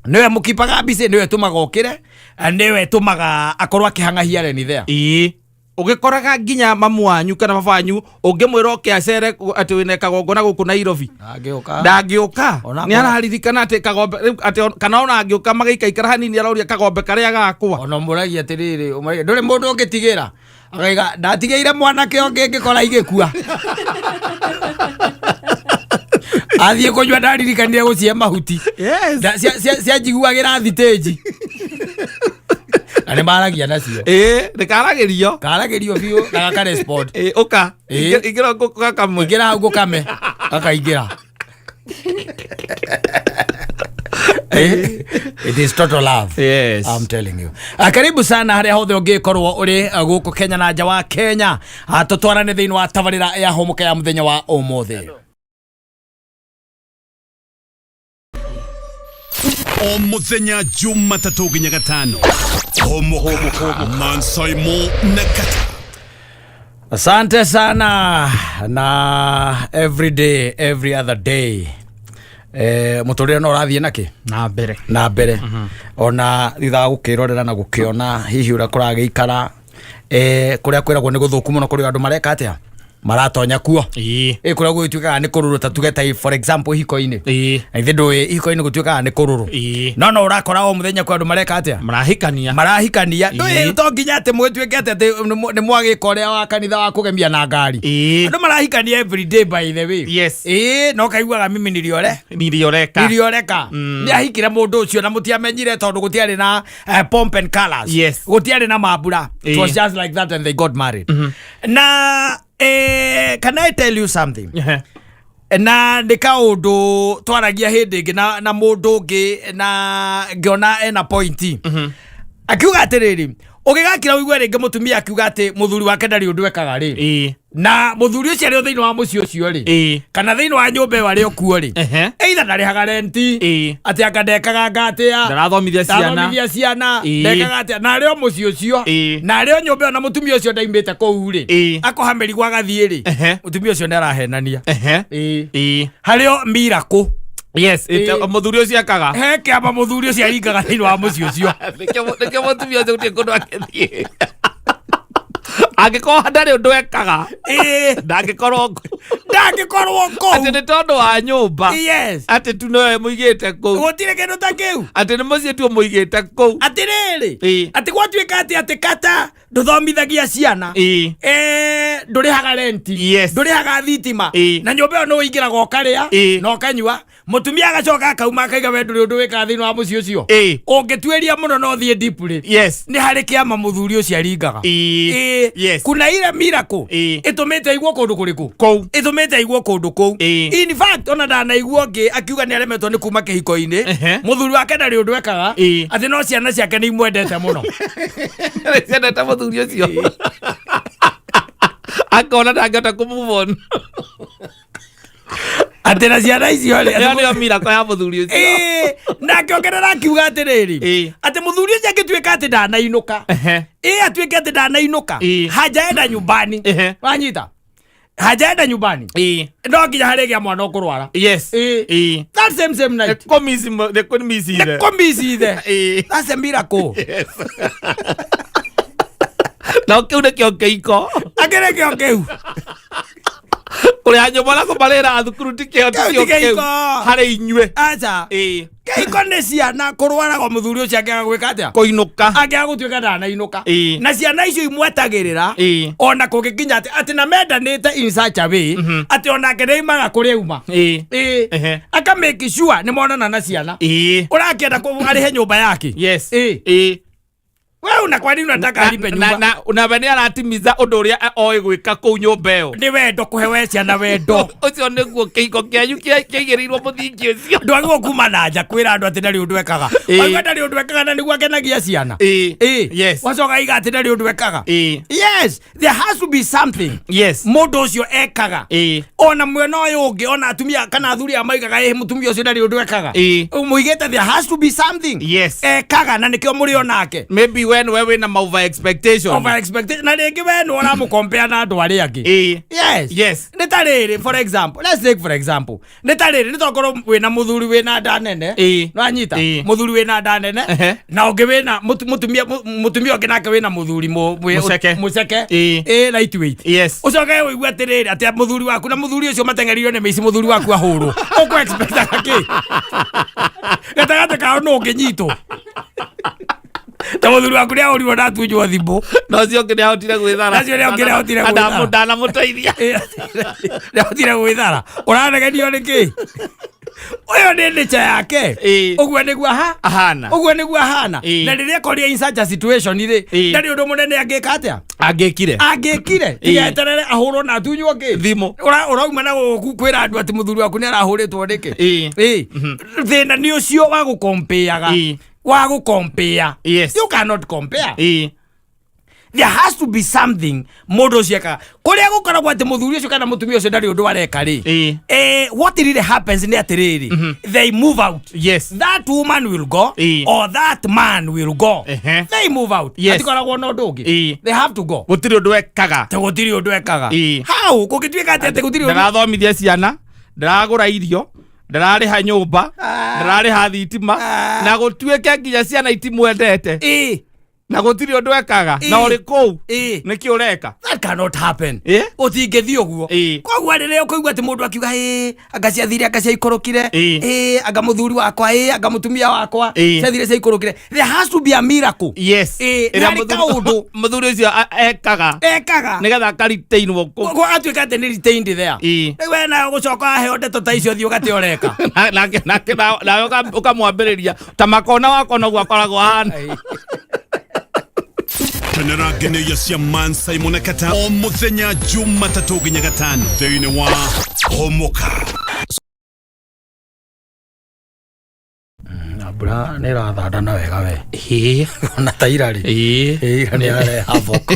Nĩwe mũkipaga mbici, nĩwe tũmaga ũkĩre, nĩwe tũmaga akorwo akĩhang'ahia reni there. Ũgĩkoraga nginya mamu wanyu kana baba wanyu ũngĩmwĩra oke acere atĩ wĩna kagongona gũkũ Nairobi, Ndangĩũka. Ndangĩũka. Ona Nĩ araririkana atĩ kagombe rĩu atĩ kana ona angĩũka magaikaikara hanini aroria kagombe karĩa gakwa. Ona ũmũragia atĩrĩrĩ, ũmũragia, ndũrĩ mũndũ ũngĩtigĩra? Akaiga ndatigĩire mwanake ũngĩ ngĩkora igĩkua. Athiĩ kũnyua ndaririkanire gũcihe mahuti. Cianjiguagĩra thitĩnji. Na nĩ maragia nacio. Ĩĩ, nĩkaragĩrio. Karagĩrio biũ na gakarespond. Ĩĩ, ũka. Ingĩra ngũkũ gakamwe. Ingĩra hau ngũkame. Gakaingĩra. It is total love. I'm telling you. Karibu sana harĩa hothe ũngĩkorwo ũrĩ gũkũ Kenya na nja wa Kenya. Tũtwarane thĩinĩ wa tabarĩra ya Hũmũka ya mũthenya wa ũmũthĩ. O muthenya Jumatatũ nginya Gatano, Hũmũka Mansaimo na Kata. Asante sana na every day, every other day. Mũtũrĩre no ũrathiĩ nakĩ na mbere. Na mbere, ona thutha wa gũkĩrorera na gũkĩona hihi ũrĩa kũragĩikara, kũrĩa kwĩragwo nĩ gũthũku mũno, kũrĩ andũ mareka atĩa, maratonya kuo. Ĩ kũrĩa gũgĩtuĩkaga nĩ kũrũrũ, ta tuge ta for example ihiko-inĩ. Na ithe ndũĩ ihiko-inĩ gũtuĩkaga nĩ kũrũrũ. No no ũrakora o mũthenya kwĩ andũ mareka atĩa? Marahikania. Marahikania. Ndũĩ to nginya atĩ mũgĩtuĩke atĩ nĩ mwagĩka ũrĩa wa kanitha wa kũgemia na ngari. Andũ marahikania every day, by the way. Ĩĩ, no kaiguaga mimi niliore Nilioreka. Nilioreka. Nĩ ahikire mũndũ ũcio na mũtiamenyire tondũ gũtiarĩ na pomp and colors. Gũtiarĩ na mambura. It was just like that and they got married. Na can I tell you something? Ehe. Na nĩ kaũndũ twaragia hĩndĩ ĩngĩ na mũndũ ũngĩ, na ngĩona ena point. Akiuga atĩrĩrĩ, ũgĩgakira ũigue rĩngĩ mũtumia akiuga atĩ mũthuri wake ndarĩ ũndũ ekaga rĩ, na mũthuri ũcio arĩ o thĩinĩ wa mũciĩ ũcio rĩ, kana thĩinĩ wa nyũmba ĩyo arĩ o kuo rĩ, either ndarĩhaga renti, atĩ anga ndekaga anga atĩa, Ndarathomithia ciana. Ndathomithia ciana, ndekaga atĩa, na arĩ o mũciĩ ũcio, na arĩ o nyũmba ĩyo, na mũtumia ũcio ndaimĩte kũu rĩ, akoha mĩrigo agathiĩ rĩ, mũtumia ũcio nĩ arahenania. Harĩ o miracle. Yes, mũthuri ũcio ekaga. He kĩama mũthuri ũcio aringaga thĩinĩ wa mũciĩ ũcio. Nĩkĩo mũtumia ũcio gũtirĩ kũndũ angĩthiĩ. Angĩkorwo ndarĩ ũndũ ekaga, ndangĩkorwo kũu. Ndangĩkorwo Atĩ kũu. nĩ tondũ wa nyũmba. Atĩ tu nowe mũigĩte kũu. Gũtirĩ kĩndũ ta kĩu. Atĩ nĩ mũciĩ tu mũigĩte kũu. Atĩrĩrĩ, atĩ gwatuĩka atĩ kata ndũthomithagia ciana, ndũrĩhaga renti, ndũrĩhaga thitima, na nyũmba ĩyo nĩ ũingĩraga ũkarĩa na ũkanyua, mũtumia agacoka akauma akaiga we ndũrĩ ũndũ wĩkaga thĩinĩ wa mũciĩ ũcio. Ũngĩtuĩria mũno na ũthiĩ deeply, nĩ harĩ kĩama mũthuri ũcio aringaga. Kuna ile miracle ĩtũmĩte aigwo kũndũ kũrĩkũ? Kũu. Ĩtũmĩte aigwo kũndũ kũu. In fact, ona ndanaigua ũngĩ akiuga nĩ aremetwo nĩ kuma kĩhiko-inĩ, mũthuri wake ndarĩ ũndũ ekaga, atĩ no ciana ciake nĩ imwendete mũno. Ciendete mũthuri ũcio. Akona ndangĩhota kũ move on. Atĩ na ciana icio rĩ, Ĩyo nĩyo miracle ya mũthuri ũcio. Na akĩongerera akiuga atĩrĩrĩ, atĩ mũthuri ũcio angĩtuĩka atĩ ndanainũka, ĩ atuĩke atĩ ndanainũka, hajaenda nyumbani, wanyita, hajaenda nyumbani, no nginya harĩgĩa mwana ũkũrwara. That same same night. Nĩkũmicire. Nĩkũmicithe. That's a miracle. Na kĩu nĩkĩo kĩiko. Akĩrĩ kĩo kĩu. Kũrĩha nyũmba na kũmarĩra thukuru tikĩo Kĩu tikĩo ti kĩu kĩiko. harĩ inyuĩ. Aca. Kĩhiko nĩ ciana kũrwaraga, mũthuri ũcio angĩaga gwĩka atĩa? Kũinũka. Angĩaga gũtuĩka ndanainũka, na ciana icio imwetagĩrĩra, ona kũngĩkinya atĩ na mendanĩte in such a way atĩ onake nĩ aimaga kũrĩa auma, aka make sure nĩ monana na ciana. Ũrakĩenda arĩhe nyũmba yake? We una kwani unataka alipe nyumba? Na we nĩ aratimiza ũndũ ũrĩa oĩ gwĩka kũu nyũmba ĩyo. Nĩ wendo, kũhe we ciana wendo. Ũcio nĩguo kĩhiko kĩanyu kĩaigĩrĩirwo mũthingi ũcio. Ndwagĩrĩirwo kuma na nja kwĩra andũ atĩ ndarĩ ũndũ ekaga. Waigua ndarĩ ũndũ ekaga na nĩguo akenagia ciana. Wacoka iga atĩ ndarĩ ũndũ ekaga. Yes, there has to be something mũndũ ũcio ekaga. Ona mwena ũyũ ũngĩ, ona atumia kana athuri a maigaga ĩ mũtumia ũcio ndarĩ ũndũ ekaga, mũigĩte there has to be something ekaga na nĩkĩo mũrĩ onake. Maybe we nĩwe wĩna ma over expectation. Over expectation, na rĩngĩ we nĩ ũramũkompea na andũ arĩa angĩ. Nĩ ta rĩrĩ, for example, let's take for example, nĩ ta rĩrĩ, nĩ tokorwo wĩna mũthuri wĩna nda nene. Nĩwanyita? Mũthuri wĩna nda nene, na ũngĩ wĩna mũtumia ũngĩ nake wĩna mũthuri Mũceke. Mũceke. Lightweight. Ũcoke ũigue atĩrĩrĩ, atĩ mũthuri waku na mũthuri ũcio mateng'eririo nĩ mĩici, mũthuri waku ahũrwo, ũkũ expectaga kĩ gatagatĩ kao? Nũ ũngĩnyitwo? Ta mũthuri waku nĩ ahũrirwo na atunywo thimũ. Na ũcio ũngĩ nĩahotire gwĩthara. Na ũcio ũngĩ nĩahotire gwĩthara. Ndanamũteithia. Nĩahotire gwĩthara. Ũranegenio nĩ kĩ? Ũyũ nĩ nature yake. Ũguo nĩguo Ahana. Ũguo nĩguo ahana. Na rĩrĩa akorire in such a situation rĩ, ndarĩ ũndũ mũnene angĩka atĩa? Angĩkire. Angĩkire tiga eterere ahũrwo na atunywo kĩ? Thimũ. Ũrauma na gũkũ kwĩra andũ atĩ mũthuri waku nĩ arahũrĩtwo nĩkĩ? Thĩna nĩ ũcio wa gũkompeaga, wa gũkompea. You cannot compare. There has to be something mũndũ ũcio ekaga. Kũrĩa gũkoragwo atĩ mũthuri ũcio kana mũtumia ũcio ndarĩ ũndũ areka rĩ, what really happens nĩ atĩrĩrĩ, they move out. That woman will go or that man will go. They move out. Hatikoragwo na ũndũ ũngĩ. They have to go. Gũtirĩ ũndũ ekaga. Te gũtirĩ ũndũ ekaga. How kũngĩtuĩka atĩ gũtirĩ ũndũ? Ndarathomithia ciana, ndaragũra irio. Ndararĩha nyũmba, ndararĩha thitima, na gũtuĩke nginya ciana itimwendete, na gũtirĩ ũndũ ekaga, na ũrĩ kũu, nĩkĩ ũreka? That cannot happen. Ũtingĩthiĩ ũguo. Koguo rĩrĩa ũkũigua atĩ mũndũ akiuga, ĩ, anga ciathire, anga ciaikorũkire, ĩ, anga mũthuri wakwa, ĩ, anga mũtumia wakwa, ciathire ciaikorũkire, there has to be a miracle. Yes. Ĩ, Ĩrĩa nĩ harĩ kaũndũ mũthuri ũcio ekaga ekaga nĩgetha akaritainwo kũu. Koguo atuĩka atĩ nĩ retained there. Rĩu we nawe gũcoka waheo ndeto ta icio, thiĩ ũgate ũreka. Nake nawe ũkamwambĩrĩria ta makona wakwa noguo akoragwo ahana. Kenera ngeneia cia Man Simon na Kata o muthenya Jumatatũ nginya Gatano thĩinĩ wa Homoka. Na mbura nĩ ĩrathandana wega we. Ona ta ira rĩ. Ira nĩ ĩrarehe havoc.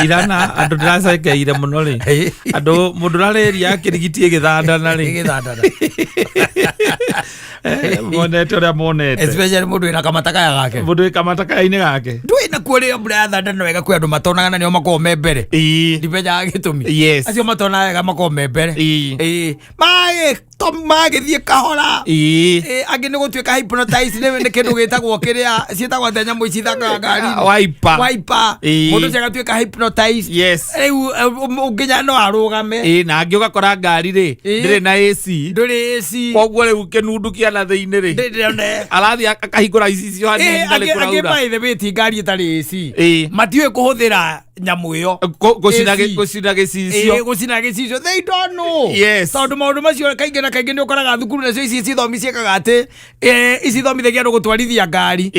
Irana andũ ndĩracekeire mũno rĩ, andũ mũndũ ũrarĩria kĩrigiti ĩgĩthandana rĩ. Ĩgĩthandana. Monete ũrĩa monete. Especially mũndũ wĩna kamatakaya gake. Mũndũ wĩ kamatakaya-inĩ gake. Ndũĩ nakuo rĩrĩa mbura yathandana wega kwĩ andũ matonaga na nĩo makoragwo me mbere. Ndimenyaga gĩtũmi. Acio matonaga wega makoragwo me mbere. Magĩthiĩ kahora. Angĩ nĩ gũtuĩka hypnotized nĩ kĩndũ gĩtagwo kĩrĩa ciĩtagwo atĩa nyamũ ici ithakaga ngari-inĩ? Wiper. Wiper. Mũndũ ũcio agatuĩka hypnotized. Rĩu nginya no arũgame. Na angĩ ũgakora ngari rĩ, ndĩrĩ na AC. Ndũrĩ AC. Koguo rĩu kĩnundu kĩa na thĩinĩ rĩ, Ndĩrone. Arathiĩ akahingũra icicio hanini na nĩ Angĩ kũraura. by the way ti ngari ĩtarĩ AC. Matiũĩ kũhũthĩra nyamũ ĩyo. Gũcina AC. gũcina gĩcicio. Gũcina gĩcicio, they don't know. Tondũ maũndũ macio kaingĩ na kaingĩ nĩ ũkoraga thukuru nacio ici cithomi ciĩkaga atĩ ici ithomithagia andũ gũtwarithia ngari.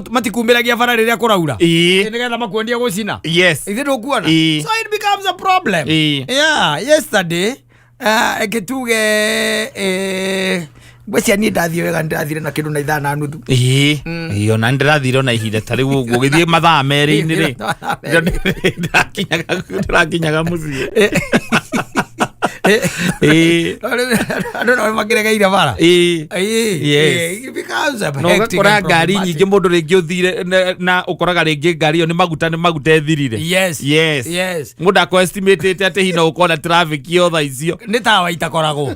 Matikumĩragia bara rĩrĩa kũraura. Nĩgetha makuonie gũcina. Ithe ndũkuona? So it becomes a problem. Yeah, yesterday reke tuge ngwĩciria niĩ ndathiĩ wega, nĩndathire na kĩndũ na ithaa na nuthu. Ĩĩ, ona ndĩrathire ona ihinda ta rĩu ũguo ũgĩthiĩ mathaa merĩ-inĩ rĩ, Mathaa merĩ. Ndĩrakinyaga mũciĩ. Andũ no makĩregeire bara. It becomes a Na hectic ũgakora and ngari problematic. nyingĩ mũndũ rĩngĩ ũthire na ũkoraga rĩngĩ ngari ĩyo nĩ maguta ĩthirire. Mũndũ akwa estimatĩte atĩ hina ũkona traffic yo thaa icio. Nĩ tawa itakoragwo.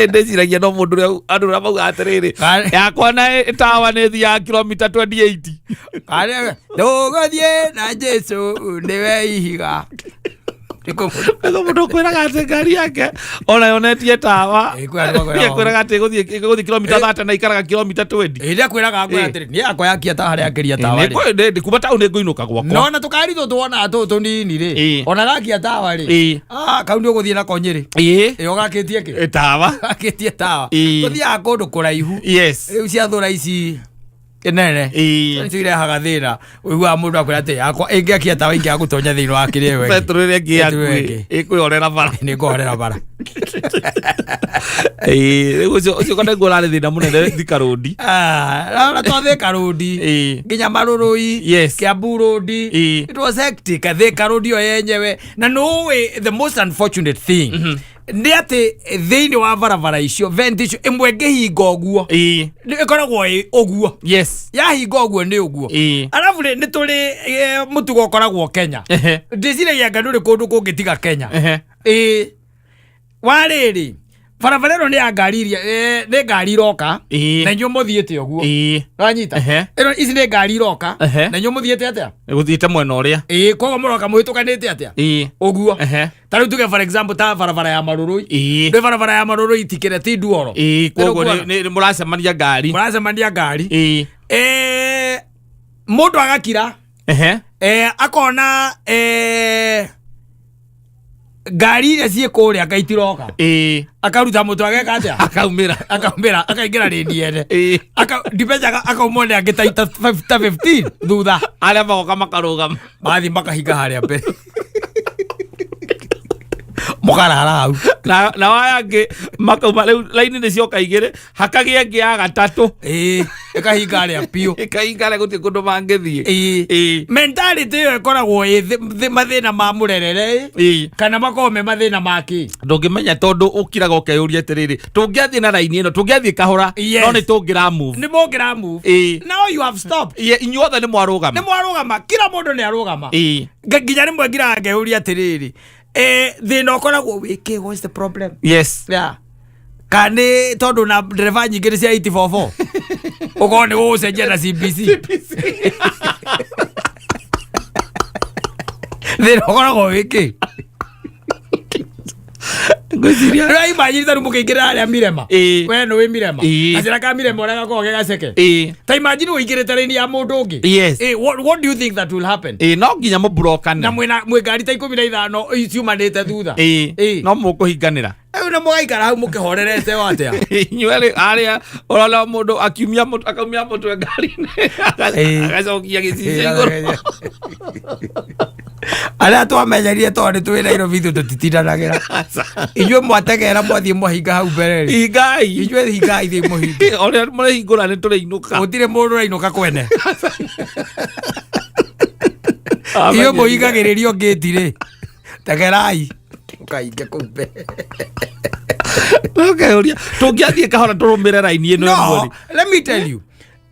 Ndĩciragia no mũndũ ũrĩa andũ arĩa maugaga atĩrĩrĩ, yakwa na tawa nĩ thiaga kilomita 28. Ndũgũthiĩ na Jesu nĩwe ihiga. Nĩguo mũndũ ũkwĩraga atĩ ngari yake ona yonetie tawa. Kwĩ andũ makwĩraga. Kwĩraga atĩ ĩgũthiĩ kilomita 30 na ikaraga kilomita 20. Ĩrĩa kwĩraga ngwĩra atĩrĩ, niĩ yakwa yakia tawa harĩa akĩria tawa rĩ. Kuma taũni ngũinũka gwakwa. No na tũkari tũtũ wonaga tũtũ tũnini rĩ, ona gakia tawa rĩ, ah, kau nĩ ũgũthiĩ nako Nyĩrĩ. Ĩ, ũgakĩtie kĩ? Tawa. Gakĩtie tawa. Tũthiaga kũndũ kũraihu. Rĩu ciathũra ici nene nĩcio irehaga thĩna, ũiguaga mũndũ akwĩra atĩ yakwa ĩngĩakia tawa ingĩaga gũtonya thĩinĩ wa kĩrĩa ĩyo ĩngĩ. Petro ĩrĩa ĩngĩ yaku Petro ĩrĩa ĩngĩ. ĩkwĩhorera bara. Nĩ ngũhorera bara. Rĩu ũcio kana nĩguo ũrarĩ thĩna mũnene Thika Road. Ah, na to Thika Road, nginya Marũrũi, Kiambu Road. It was hectic. Thika Road yo yenyewe, na nũĩ the most unfortunate thing nĩ atĩ thĩinĩ wa barabara icio, vent icio ĩmwe ĩngĩhinga ũguo, ĩkoragwo ĩ ũguo. Yahinga ũguo nĩ ũguo. Arabu rĩ, nĩ tũrĩ mũtugo ũkoragwo Kenya. Ndĩciragia nga ndũrĩ kũndũ kũngĩ tiga Kenya. Ĩĩ, warĩrĩ barabara ĩno nĩ ya ngari iria nĩ ngari iroka na inyuĩ mũthiĩte ũguo. Ũranyita? Ĩno ici nĩ ngari iroka na inyuĩ mũthiĩte atĩa? Gũthiĩte mwena ũrĩa. Ĩĩ, koguo mũroka mũhĩtũkanĩte atĩa? Ũguo. Ta rĩu tuge for example ta barabara ya Marũrũi. Ndĩ barabara ya Marũrũi tikĩre ti nduoro. Koguo nĩ mũracemania ngari. Mũracemania ngari. Mũndũ agakira. Akona ngari iria ciĩ kũrĩa nga itiroka. Akaruta mũtwe ageka atĩa? Akaumĩra. Akaumĩra akaingĩra rĩni ene. Ndimenyaga akaumwo nĩ angĩ ta 15 thutha. Arĩa magoka makarũgama. Mathiĩ makahinga harĩa mbere, mũkarara hau. Na waya angĩ makauma, rĩu raini nĩ cioka igĩrĩ, hakagĩa ĩngĩ ya gatatũ. Ĩĩ, ĩkahinga harĩa biũ. Ĩkahinga harĩa gũtirĩ kũndũ mangĩthiĩ. Mentality ĩyo ĩkoragwo ĩ mathĩna ma mũrerere ĩ, kana makoragwo me mathĩna ma kĩ? Ndũngĩmenya tondũ ũkiraga ũkeyũria atĩrĩrĩ, tũngĩathiĩ na raini ĩno, tũngĩathiĩ kahora, no nĩ tũngĩra move. Nĩ mũngĩra move. Now you have stopped. Inyuothe nĩ mwarũgama. Nĩ mwarũgama, kila mũndũ nĩ arũgama. Nginya rĩmwe ngiraga ngeyũria atĩrĩrĩ, Thĩna ũkoragwo wĩkĩ? What's the problem? Yes. Yeah. Kana nĩ tondũ na ndereba nyingĩ nĩ cia 844, ũkorwo nĩ gũgũcenjia na CBC. Thĩna ũkoragwo wĩkĩ? Ngwĩciria Rĩu imagine ta rĩu mũkĩingĩra harĩa Mirema. We nĩ wĩ Mirema. Gacĩra ka Mirema ũrĩa gakoragwo ge gaceke. Ta imagine ũingĩrĩte raini ya mũndũ ũngĩ. Yes. What do you think that will happen? Ĩĩ, no nginya mũburokane. Na mwĩna mwĩ ngari ta 15 ciumanĩte thutha. No mũkũhinganĩra. Rĩu na mũgaikara hau mũkĩhorerete o atĩa? Inyuĩ arĩa ũrona mũndũ akiumia akaumia mũtwe ngari-inĩ, agacokia gĩcicio igũrũ. Arĩa twamenyerire tondũ nĩ twĩ Nairobi ithuĩ tũtitindanagĩra. Inyuĩ mwategera mwathiĩ mwahinga hau mbere rĩ. Hingai. Inyuĩ hingai, thiĩ mũhinge. Ũrĩa mũrĩhingũra nĩ tũrĩinũka. Gũtirĩ mũndũ ũrainũka kwene. Inyuĩ mũhingagĩrĩrio ngĩti rĩ. Tegerai. Mũkahinge kũu mbere. Ũkeyũria tũngĩathiĩ kahora tũrũmĩre raini ĩno ĩmwe No, rĩ. let me tell you.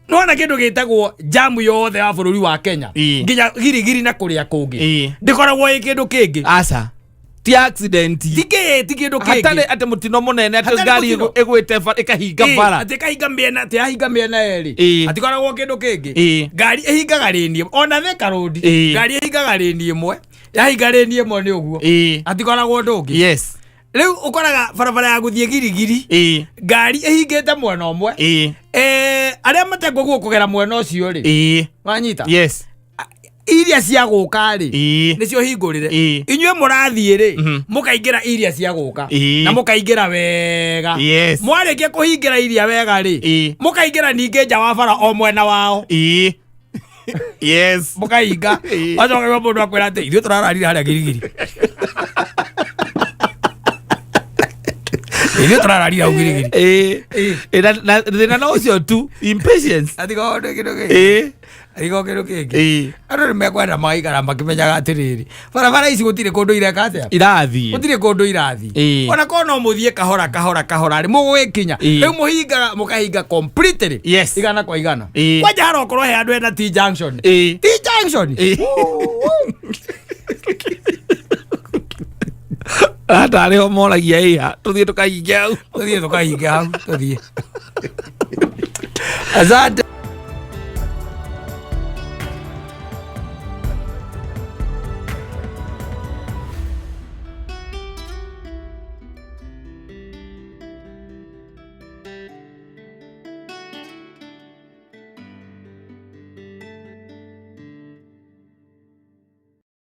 Nona kĩndũ gĩtagwo jamu yothe ya bũrũri wa Kenya nginya girigiri na kũrĩa kũngĩ ndĩkoragwo ĩ kĩndũ kĩngĩ. Aca, ti accident. Ti kĩ, ti kĩndũ hatarĩ kĩngĩ. Atĩ mũtino mũnene atĩ Hatarĩ ngari mũtino. ĩgwĩte ĩkahinga bara. Atĩ ĩkahinga mĩena, atĩ yahinga mĩena yerĩ. Hatikoragwo kĩndũ kĩngĩ. Ngari ĩhingaga rĩni ĩmwe ona Thika Road. Ngari ĩhingaga rĩni ĩmwe, yahinga rĩni ĩmwe nĩ ũguo. Hatikoragwo ũndũ ũngĩ. Rĩu ũkoraga barabara ya gũthiĩ girigiri, ngari ĩhingĩte mwena ũmwe. Arĩa matekũguo kũgera mwena ũcio rĩ, wanyita? Yes. Iria cia gũka rĩ, nĩcio hingũrĩre. Inyuĩ mũrathiĩ rĩ, mũkaingĩra iria cia gũka. Na mũkaingĩra wega. Mwarĩkia kũhingĩra iria wega rĩ, mũkaingĩra ningĩ nja wa bara o mwena wao. Yes. Mũkahinga. Wacoka kwa mũndũ akwĩra atĩ ithuĩ tũrararire harĩa girigiri, ithuĩ tũrararire hau girigiri. Na thĩna no ũcio tu, impatience. Atikorwo nĩ kĩndũ kĩngĩ. Atikorwo kĩndũ kĩngĩ. Andũ nĩ mekwenda magaikara makĩmenyaga atĩrĩrĩ, barabara ici gũtirĩ kũndũ ireka atĩa? Irathiĩ. Gũtirĩ kũndũ irathiĩ. Ona korwo no mũthiĩ kahora kahora kahora rĩ, mũgũgĩkinya. Rĩu mũhingaga, mũkahinga completely. 100 kwa 100. Kwanja harokorwo he andũ ena T junction. T junction. Ata arĩho moragia ĩha tũthiĩ tũkahinge hau. Tũthiĩ tũkahinge hau, tũthiĩ. Asante.